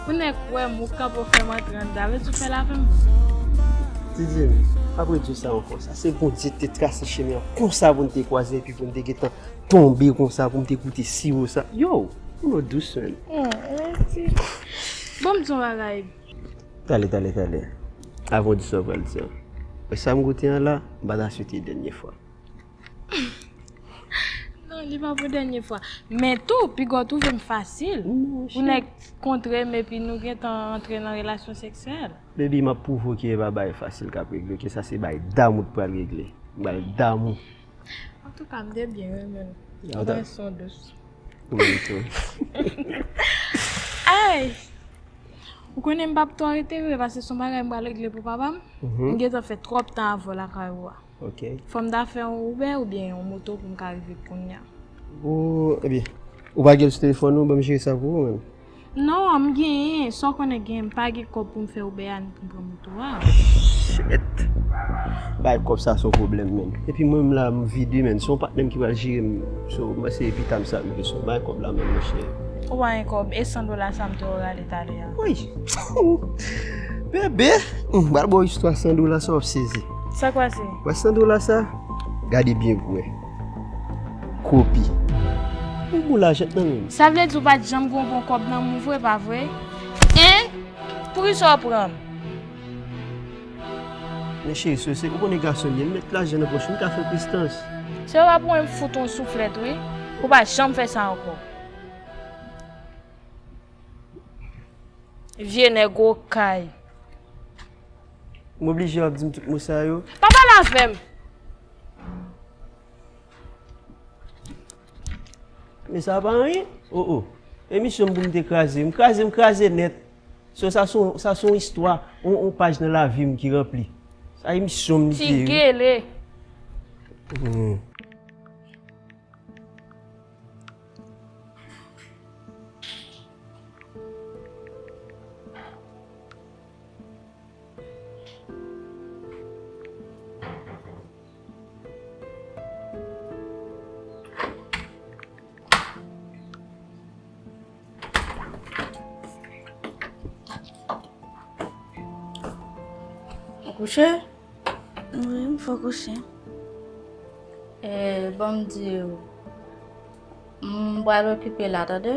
ou nèk wè m, ou kanpe w fè m antre anndan, vle di w fè l avè m. Ti di m, apre di sa ankò, sa se Bondye te trase chemen an konsa pou n te kwaze epi pou n te gentan tonbe konsa pou m te goute siwo sa. Yo, ou nou dous menm. Hmm, mèsi. Bon, m di yon bagay. Tale, tale, tale. Avan w di sa w pral di an. Wè sa m goute an la, m pa ta swete dènye fwa. Non, li pa pou dènye fwa. Men tou, piga w twouve m fasil. Non, Pou nèg kontre m epi nou gentan antre nan relasyon seksyèl. Baby, m ap pwouve w ke e pa bagay fasil k ap regle, ke sa se bagay damou k pral regle. Bagay damou. Antouka, m te byen renmen l. Yo, ta- Mwen son dous. Mwen tou. Ay! Ou konnen m p ap twò rete vre, paske se yon bagay m pral regle pou papa m. M gentan fè twòp tan avè w lakay ou a. Ok. Fò m ta fè yon Uber oubyen yon moto pou m ka rive kounye a. Ou, ebyen, ou pa gen l sou telefòn ou, ban m jere sa pou ou menm. Non, m genyen, sa w konnen genyen, m pa gen kòb pou m fè Uber a ni pou m pran moto a. Shit. Bay kòb sa se yon pwoblèm menm. Epi mwen menm la, m vide menm. Se yon patnè m ki pral jere m. So, mwen se pita m sa m bezwen. Bay kòb la menm, monchè. Ou pa gen kòb, e san dola sa m te rale talè a. Woy. Bebe, m pral ba w istwa san dola sa w ap sezi. Sa k pase? Wè san dola sa? Gade byen pou wè. Kopi. Yon bon lajan nan men m. Sa vle di w pa t janm gen yon bon kòb nan men w vre, pa vre? Hein? Poukisa w pran m? Men cheri, so se ou konnen gason m ye, m met lajan nan pòch, m ka fè prestans. Se pa pou mwen m fout yon souflèt, wi. Ou pa janm fè sa ankò. Vye nèg okay. M oblije w ap di m tout mo sa yo. Pa pale avè m. Men sa pa anyen. Oh, oh. Emisyon m pou m te kraze. M kraze, m kraze nèt. So, sa se yon, sa se yon istwa, yon, yon paj nan lavi m ki ranpli. Sa emisyon m li Ti ye, wi. Gele. Hmm. Ou kouche? Wi, m fò kouche. E, ban m di w, m pral okipe la, tande?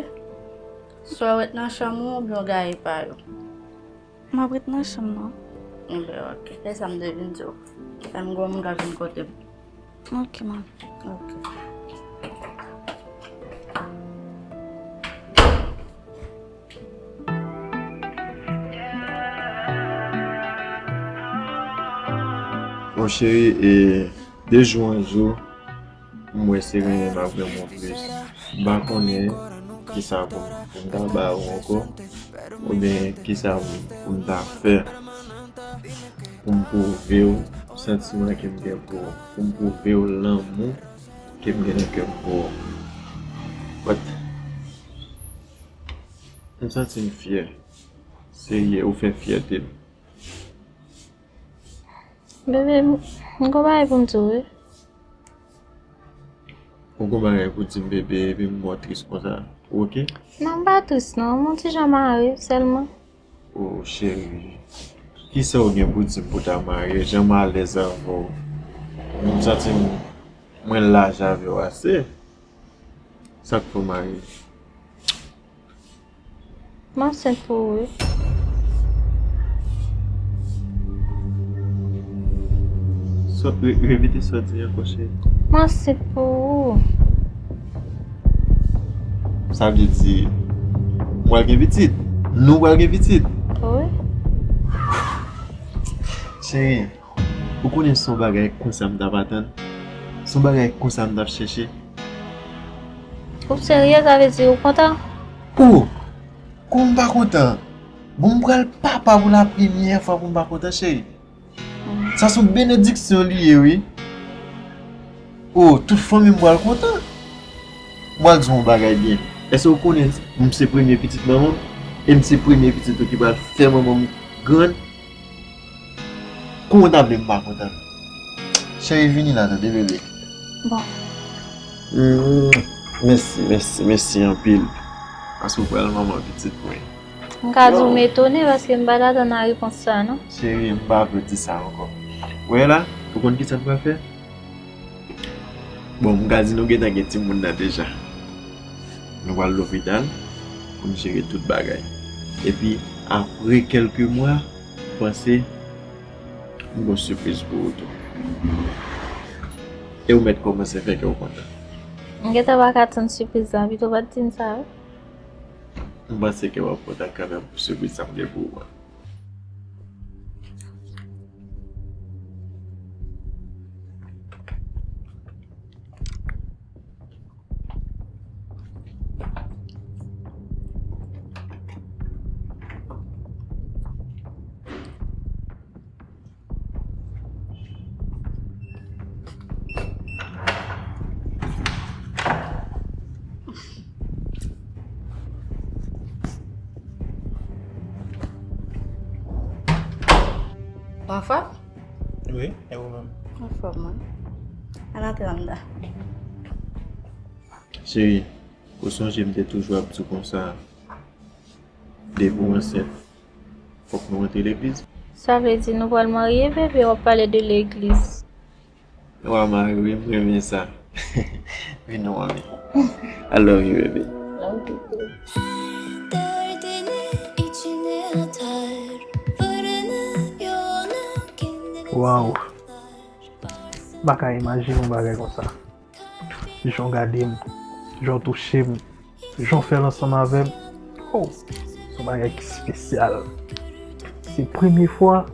Swa w ret nan chanm ou oubyen w gaye pa yo. M ap ret nan chanm nan. Enben, ok. Se sa m te vin di w. Fè m gwo moun ka vin kote m. Ok, man. Ok. Mon cheri, e, de jou an jou, m wè se renmen m ap renmen w plis. M pa konnen kisa pou m, pou m ta ba ou ankò, oubyen kisa pou m, pou m ta fè pou m pwouve w santiman ke m gen pou ou, pou m pwouve w lanmou ke m gen nan kè m pou ou. But, m santi m fyè. Serye, ou fè fyète m. Bebe, m, m gon bagay pou m di w, wi. Ou gon bagay pou di m, bebe, epi m wè w tris konsa. Ou oke? Non, m pa tris non, m yon ti jan mare sèlman. O cheri, kisa w gen pou di m pou w ta mare? Jan m alèz avè w, m santi m, mwen laj avè w ase. Sa k fè w mare? M ansent pou ou wi. Sa, re- repete sa w di ankò, cheri. M ansent pou ou. Sa vle di, m pral gen pitit? Nou pral gen pitit? Wi. Cheri, ou konnen se yon bagay konsa m t ap atann? Se yon bagay konsa m t ap chèche? Ou serye? Sa vle di ou kontan? O! Kòman m pa kontan? Bon, m pral papa pou la premyè fwa pou m pa kontan, cheri. Sa se yon benediksyon li ye, wi. O, tout fanmi m pral kontan. M pral di w yon bagay byen. Èske w konnen m se premye pitit manman m? E m se premye pitit ou ki pral fè manman m grann? Kòman w ta vle m pa kontan? Cheri, vini la, tande, bebe. Bon. Mm, mèsi, mèsi, mèsi anpil. Paske w pral manman pitit mwen. M ka di w m etone paske m pa t atann a repons sa a, non. Cheri, m pa vle w di sa ankò. Ou wè la, ou konn kisa n pral fè? Bon, m ka di nou gentan gen timoun nan deja. Nou pral lopital pou n jere tout bagay. Epi, apre kèlke mwa, m panse m gon sipriz pou ou tou. E ou mèt kòmanse fè kè w kontan. M gentan pa ka tann sipriz la, pito w pa t di m sa, wi. M panse ke w ap kontan kanmenm pou sipriz sa m gen pou ou an. Ou anfòm? Wi, e ou menm? Anfòm, mwen. Al antre anndan. Cheri, ou sonje m te toujou ap di w konsa, depi w ansent, fòk nou rantre legliz. Sa vle di nou pral marye, bebe, w ap pale de legliz. Wa mari wi, m renmen sa. Vin non, mami. I love you, baby. Love you too. Derdini içine atar, varını yoğunu kendine Wow. Saklar. M pa ka imajine yon bagay konsa. Jan w gade m, jan w touche m, jan w fè l ansanm avè m. Oh, se yon bagay ki espesyal. Se premye fwa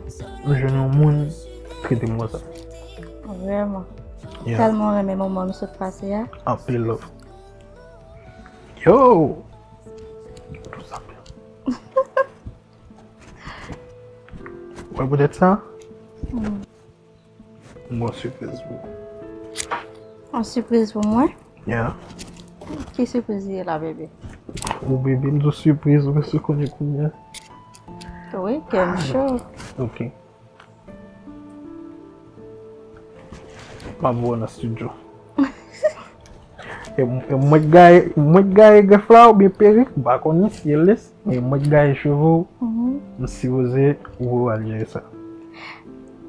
m jwenn yon moun trete m konsa. Vrèman. Yeah. Tèlman renmen moman nou sot pase a. Anpil love. Yo! Tout sa bèl. Wè poutèt sa? Mm. M gon sipriz pou ou. Yon sipriz pou mwen? Yeah. Ki sipriz li ye la, bebe? Ou bebe, m di w sipriz, ou mesye konnen kounye a. Wi, kè m cho. Ok. M ap voye w nan studio. E m- e mwen k gaye, mwen k gaye grèf la oubyen perik, m pa konnen si e lès. Men mwen k gaye cheve w, mhm, m sipoze voye w al jere sa.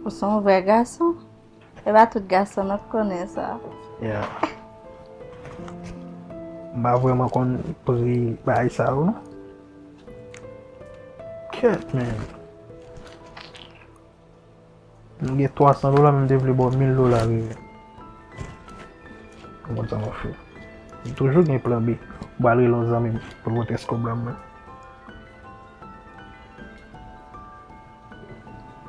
Ou se yon vrè gason. E pa tout gason nan k konnen sa. Yeah. M pa vrèman konn pri bagay sa yo, non. Kèt, men. M gen twa san dola, men m te vle ba w mil dola, bebe. Ou konn sa m ap fè. M toujou gen plan B. M pral rele yon zanmi m pou l pote èskòb la mwen.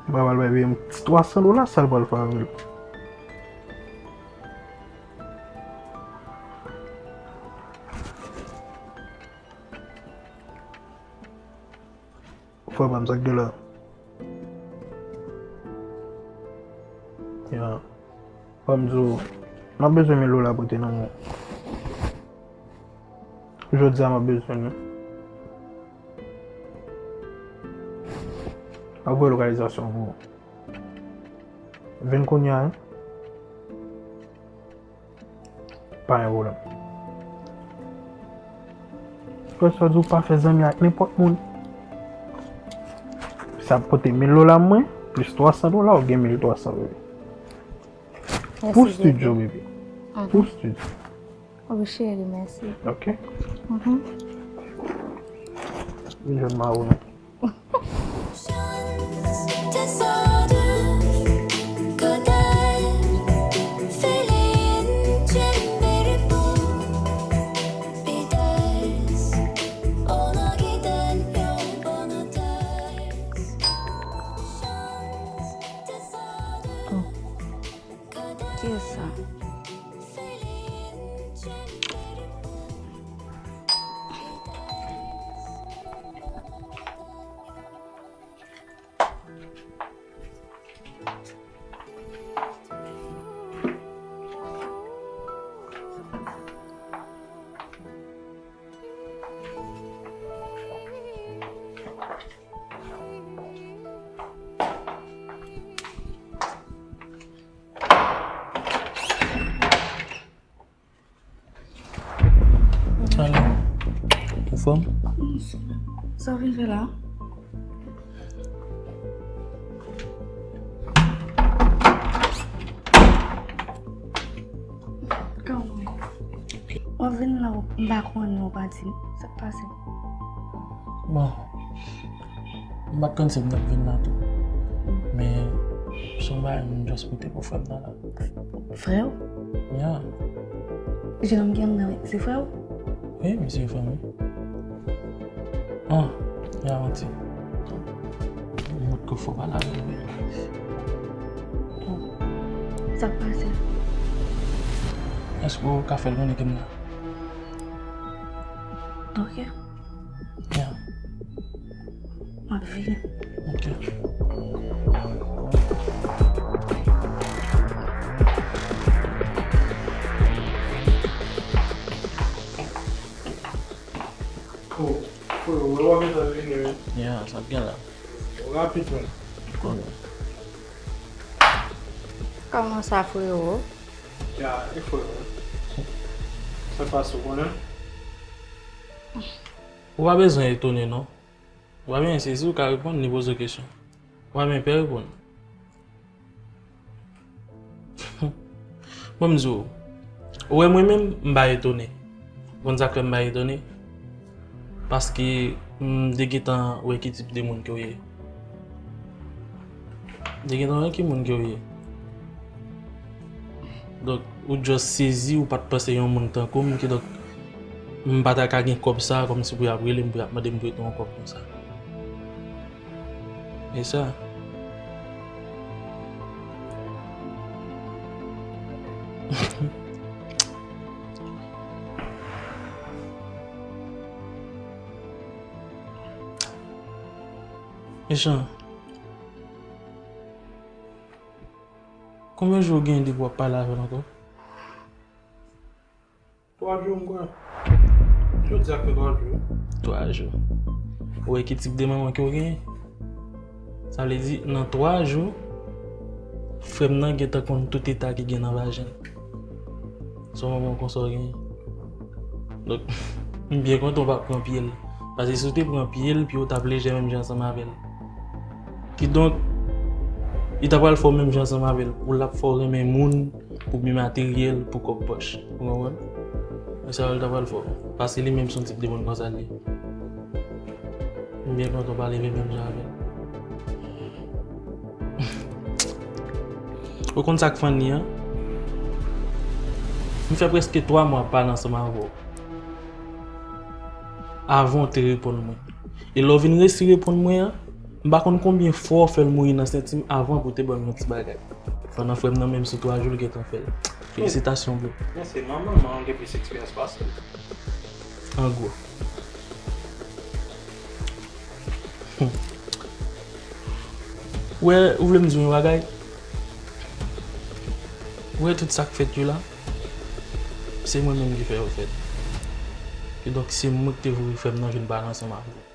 M pa pral bay bebe m ti twa san dola, sa l pral fè avè l? Frè pa m, sa k gen la? Ya. Frè m di w, m ap bezwen mil dola pote nan men w. Jodi a, m ap bezwen l wi. M ap voye lokalizasyon pou ou. Vin kounye a, wi. Pa gen pwoblèm. Frè, sa di w pa fè zanmi ak nenpòt moun. Sa ap pote mil dola mwen, plis twa san dola, ou gen mil twa san, bebe. Pou studio, bebe. Pou studio. Wi, cheri, mèsi. Ok. Mhm. Vin jwenn mawon. Oh. Kiyès sa? Alo. Anfòm? Sa w vin fè la? Kòman? W ap vin la, m pa konnen, w pa di m. Sa k pase? Bon, m pa t konn si m t ap vin la tou. Men, se yon bagay m just pote pou frè m nan la. Frè w? Ya. Jennonm ki anndan, se frè w? Wi, misye frè m, wi. Ah, ya, manti. M potko fò pale avè l, wi. Oh. Sa k pase? Èske w ka fè l konnen ke m la? Ok. Ya. M ap vini. Ok. Oh, freo, wè w ap vin wi. Ya, sa ap gen la. Rapid, frè. Konnen. Kòman sa, freo? Ya, e freo. Sa pase, w konnen? Ou pa bezwen etone, non. Ou pa bezwen sezi, ou ka reponn, li poze w kesyon. Ou pa bezwen pè reponn. Bon, m di w, ou wè mwen menm, m pa etone. Ou konn sa k fè m pa etone? Paske m te gentan wè ki tip de moun ke w ye. M te gentan wè ki moun ke w ye. Donk, ou just sezi, ou pa t panse yon moun tankou m, kidonk, m pa ta ka gen kòb sa, kòmsi pou y ap rele m, pou y ap mande m prete yon kòb konsa. E sa. Mechan. Konbyen jou w gen depi w ap pale avè l ankò? Twa jou, m kwè. Jodi a fè twa jou. Twa jou. Ou wè ki tip de manman ke w genyen? Sa vle di, nan twa jou, frè m nan gentan konn tout eta ki gen nan vajen l. Se yon manman konsa w genyen. Donk, m byen kontan w pa pran pye l. Paske si w te pran pye l, pye w t ap lejè menm jan ansanm avè l. Kidonk, li ta pral fè w menm jan ansanm avè l. Ou l ap fè w renmen moun, pou byen materyèl, pou kòb pòch. Ou konprann? E sa yo l ta pral fè w. Paske li menm se yon tip de moun konsa l ye. M byen kontan w pa leve menm jan avè l. Ou konn sa k funny an? M fè prèske twa mwa ap pale ansanm avè w. Avan w te reponn mwen. E lè w vin resi reponn mwen an, m pa konn konbyen fwa w fè l mouri nan senti m avan pou w te ban m yon ti bagay. Pandan frè m nan menm sou twa jou l gentan fè l. Felisitasyon, bro. Men se manman an gen plis eksperyans pase l. An gwo. Ou wè, ou vle m di w yon bagay? Ou wè tout sa k fèt yo la? Se mwen menm ki fè yo fèt. Kidonk se mwen ki te voye frè m nan vin pale ansanm avè w.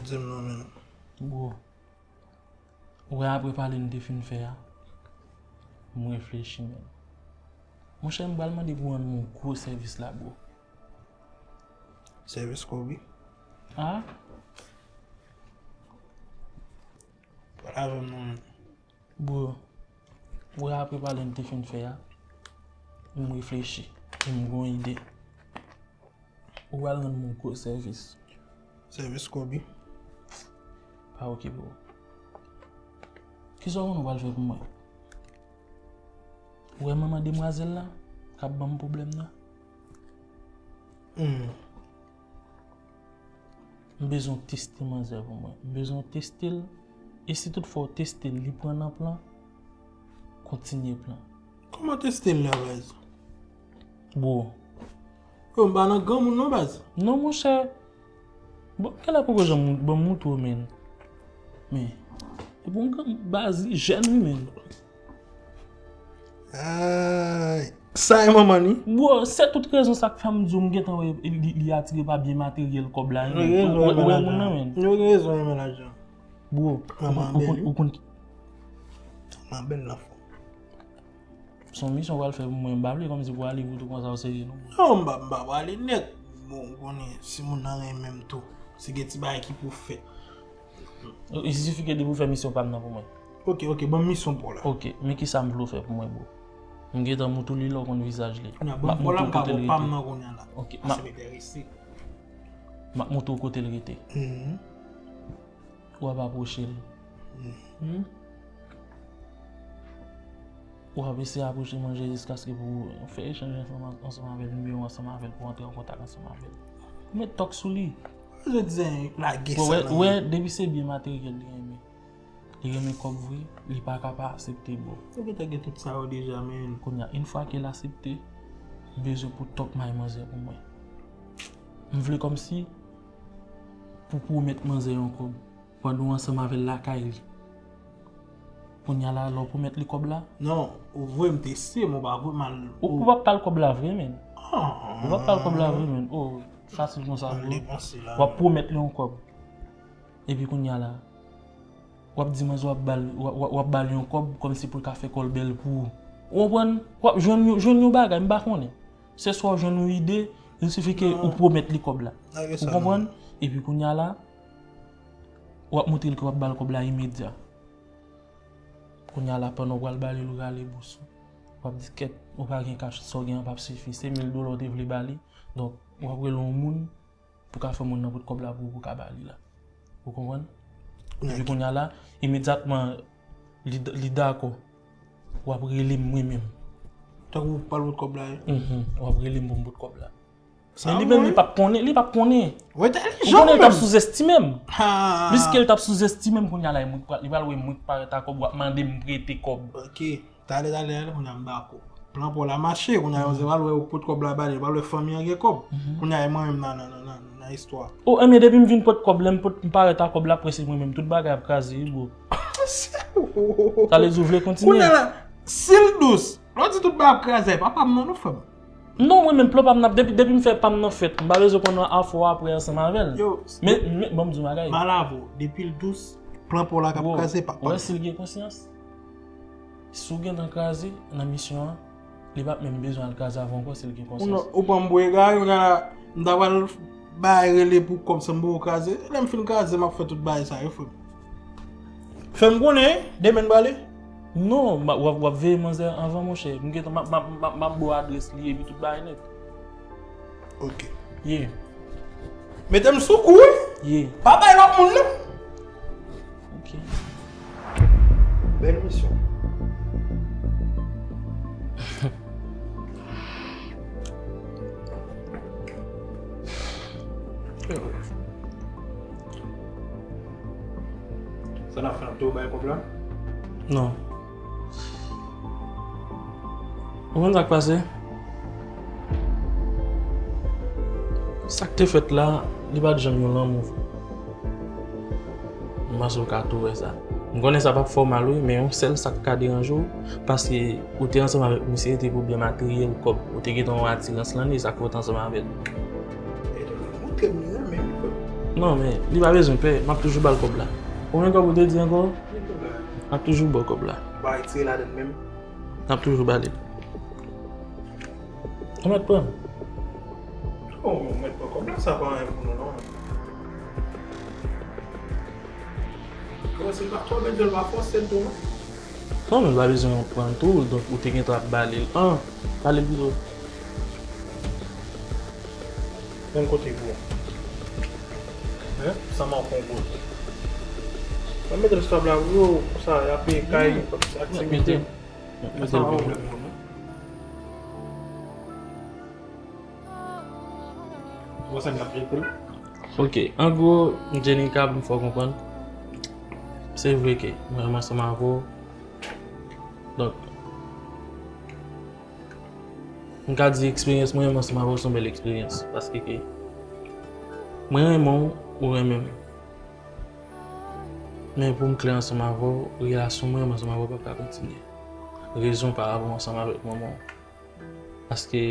Di m non, men. Bro. Ou wè apre pale n te fin fè a, m reflechi, men. Monchè, m pral mande pou w rann mwen yon gwo sèvis la, bro. Sèvis Kobe? Ah? Pale avè m non, man. Bro, ou wè apre pale n te fin fè a, m reflechi, e m gen yon ide. Ou pral rann mwen yon gwo sèvis. Sèvis Kobe? Pa okipe w. Kisa w konnen w pral fè pou mwen? Ou wè manman demwazèl la k ap ban m pwoblèm nan? Hmm. M bezwen w teste manzè pou mwen. M bezwen w teste l. E si toutfwa w teste l, li pran nan plan, kontinye plan. Kòman teste l la, baz? Bro. Yo, m pa nan granmoun non, baz. Non, monchè. Bon, kèlè poko janm ban m moutre w, men. Men, e bon, gran baz, li jèn, wi, men. Ay, sa e manman ni? Bro, se tout rezon sa k fè m di w m gentan wè li, li atire pa byen materyèl kòb la, wi, men. Ou, ou, ou wè moun nan, men. Nou gen rezon renmen lajan. Bro, ou, ou konn, ou konn. Manman bèl nan fò. Se yon misyon w pral fè pou mwen, m pa vle kòmsi pou ale pou tou konsa o serye non. Non, m pa, m pa prale nèt. Bon, ou konnen, si moun nan renmen m tou, si gen ti bagay ki pou fèt. I sifi ke depi w fè misyon pa m nan pou mwen. Ok, ok, ban m misyon pa w la. Ok, men kisa m vle w fè pou mwen, bro? M gentan moutre w li la, w konn vizaj li. Kounye a, ban m pa w la, m ka ba w pa m nan kounye a la. Ok, m ap, m ap moutre w kote l rete. Mhm. W ap apwoche l. Hmm. W ap eseye apwoche manzè jiskaske pou fè echanj ansanm, ansanm avè l, nimewo ansanm avè l, pou antre an kontak ansanm avè l. Ou met tòk sou li. Ou wè, depi se byen materyèl li renmen. Li renmen kòb vre, li pa ka pa aksepte, bro. Ou gentan gen tout sa yo deja, men. Kounye a, yon fwa ke l aksepte, m bezwen pou tòk may manzè pou mwen. M vle kòmsi pou pwomèt manzè yon kòb pandan w ansanm avè l lakay li. Kounye a la, lè w pwomèt li kòb la. Non, ou voye m teste, men w pa voye m al. Ou, ou p ap pral kòb la vre, men. Ah. Ou p ap pral kòb la vre, men. Oh, fasil konsa, bro. W ap pwomèt li yon kòb. Epi kounye a la, w ap di manzè w ap ba l, w ap, w ap, w ap ba l yon kòb kòmsi pou l ka fè kò l bèl pou ou. Ou konprann? W ap jwenn yon, jwenn yon bagay, m pa konnen. Se swa w jwenn yon ide, il sifi ke ou pwomèt li kòb la. Ou konprann? Epi kounye a la, w ap montre l ke w ap ba l kòb la imedya. Kounye a la, pandan w pral ba li l, ou rale bous ou. W ap di, kèt, ou pa gen kach, sa w gen an p ap sifi. Se mil dola w te vle ba li. Donk, w ap rele yon moun pou ka fè moun nan pot kòb la pou ou, pou ka ba li la. Ou konprann? Epi kounye a la, imedyatman, li, li dakò. W ap rele m mwen menm. Tankou pou al pot kòb la, wi. Mhm. W ap rele m pou m pot kòb la. Men li menm, li p ap konnen, li p ap konnen. Ou konnen, li t ap souzestime m. Pliske li t ap souzestime m, kounye a la, li pral wè mwen k parèt ak kòb, w ap mande m prete kòb. Ok. Talè, talè, talè, kounye a m dakò. Plan pa w la mache, kounye a manzè pral wè ou pot kòb la ba li, pral wè fanmi an gen kòb. Mhm. Kounye a e mwen menm nan, nan, nan, nan, nan istwa. Oh, enben depi m vin pot kòb, lè m pot, m parèt ak kòb la, prese mwen menm, tout bagay ap kraze, wi, bro. Sa vle di w vle kontinye? Kounye a la, si l dous, lè w di tout bagay ap kraze, pa pa m nan non, frè m. Non, mwen menm, plan pa m nan, depi, depi m fè pa m nan fèt, m pa bezwen konn afè w apre ansanm avè l. Yo, men, men, ban m di w yon bagay. M al avè w, depi l dous, plan pa w la k ap kraze, pa pa m. Ou wè si l gen konsyans? Si w gentan kraze nan misyon an, li p ap menm bezwen al kraze avè w ankò si l gen konsyans. Ou non, ou pran m pou egare, kounye a la, m ta pral bay rele pou kòb san m poko kraze. Lè m fin kraze, m ap fè tout bagay sa yo, frè m. Fè m konnen, demen n prale? Non, w ap, w ap veye manzè anvan, monchè. M gentan, m ap, m ap, m ap, m ap ba w adrès li epi tout bagay nèt. Ok. Ye. Mete m sou kou, wi. Ye. Pa bay lòt moun, non. Ok. Bèl misyon. Sa n ap fè, n ap tou bay kòb la? Non. Ou konn sa k pase? Sa k te fèt la, li pa t janm yon lanmou. M panse w ka tou wè sa. M konnen sa p ap fè w mal wi, men yon sèl sa k ka deranje w, paske ou te ansanm avèk misye, te pou byen materyèl, kòb. Ou te gentan yon atirans lan li, sa k fè w te ansanm avè l. Montre m li renmen li, frè m. Non, men li pa bezwen pè, m ap toujou ba l kòb la. Konbyen kòb ou te di ankò? M ap toujou ba w kòb la. Ou pa retire ladann menm? M ap toujou ba li. Ou mèt pran. Oh, ou mèt pran kòb la, sa pa anyen pou nou, non. Yo, si l pa twò bèl, yo, l pa fòse l tou, non. Non, men l pa bezwen pran l tou, donk ou te gentan ap ba li l. An, ba li l pito. Menm kote pou ou. Hein? Sa m ap pran kote. Mwen mete l sou tab la pou yo, konsa, y ap peye kay, aktivite. Mete l. Mete l pou ou. Ou wè sa m ap jete l? Ok, an gwo, Jenika, pou m fè w konprann, se vre ke mwen renmen ansanm avè w. Donk, m ka di eksperyans mwen renmen ansanm avè w se yon bèl eksperyans. Paske ke mwen renmen w, ou renmen m. Men pou m klè ansanm avè w, relasyon mwen renmen ansanm avè w p ap ka kontinye. Rezon pa rapò ansanm avèk manman w. Paske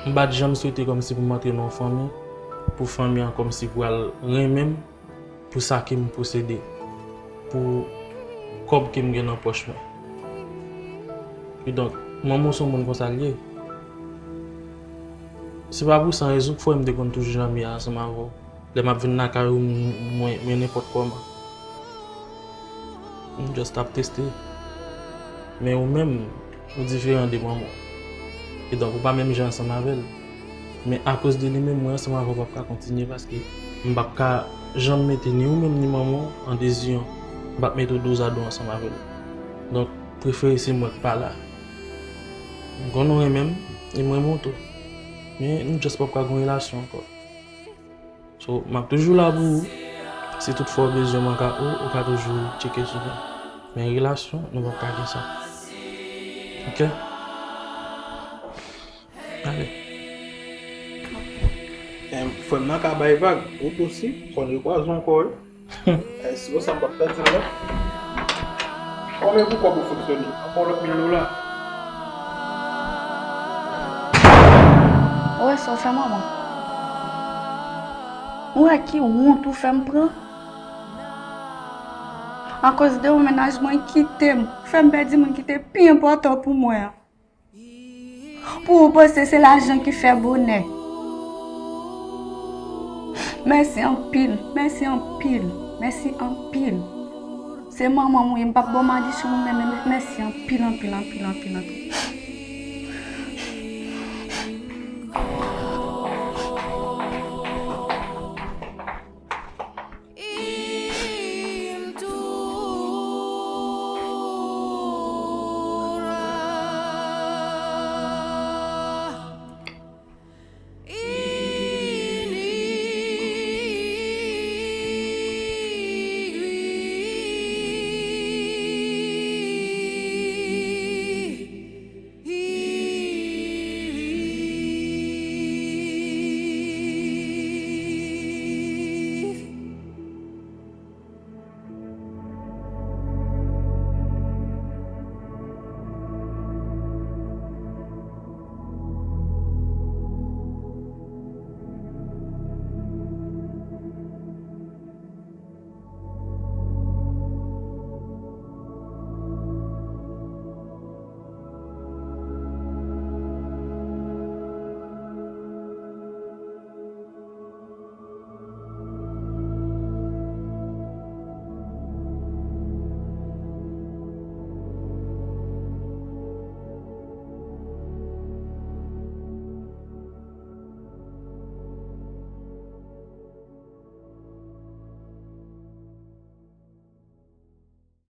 m pa t janm swete kòmsi pou m antre nan yon fanmi, pou fanmi an kòmsi pral renmen m, pou sa ke m posede, pou kòb ke m gen nan pòch mwen. Kidonk, manman w se yon moun konsa l ye. Se pa pou san rezon k fè m te konn toujou janm ye ansanm avè w. Lè m ap vin lakay ou, m, mwen, mwen nenpòt kòman. M just ap teste. Men ou menm, ou diferan de manman w. Kidonk, ou pa menm jan ansanm avè l. Men akoz de li menm, mwen ansanm avè w p ap ka kontinye paske m p ap ka janm mete ni ou menm ni manman w an deziyon. M p ap mete w dozado ansanm avè l. Donk, prefere se mwen k pa la. M konnen w renmen m, e m renmen w tou. Men nou just p ap ka gen yon relasyon ankò. So, m ap toujou la pou ou. Si toutfwa w bezwen mwen ka ou, ou ka toujou tcheke sou mwen. Men relasyon, nou p ap ka gen sa. Ok? Ale. Em, frè m nan ka bay vag. Ou tou si, fò n rekwaze ankò, wi. Eh, si konsa, m p ap pèdi l, non. Konbyen pou kòb ou fonksyone? Ankò lòt mil dola. Ou wè sa w fè manman? Ou wè ki wont ou fè m pran? Akoz de ou, mennaj mwen kite m, fè m pèdi moun ki te pi enpòtan pou mwen an. Pou ou panse se lajan ki fè bonè. Mèsi anpil, mèsi anpil, mèsi anpil. Se manman m ou ye, m p ap ba w madichon, men, men, men, mèsi anpil, anpil, anpil, anpil, anpil.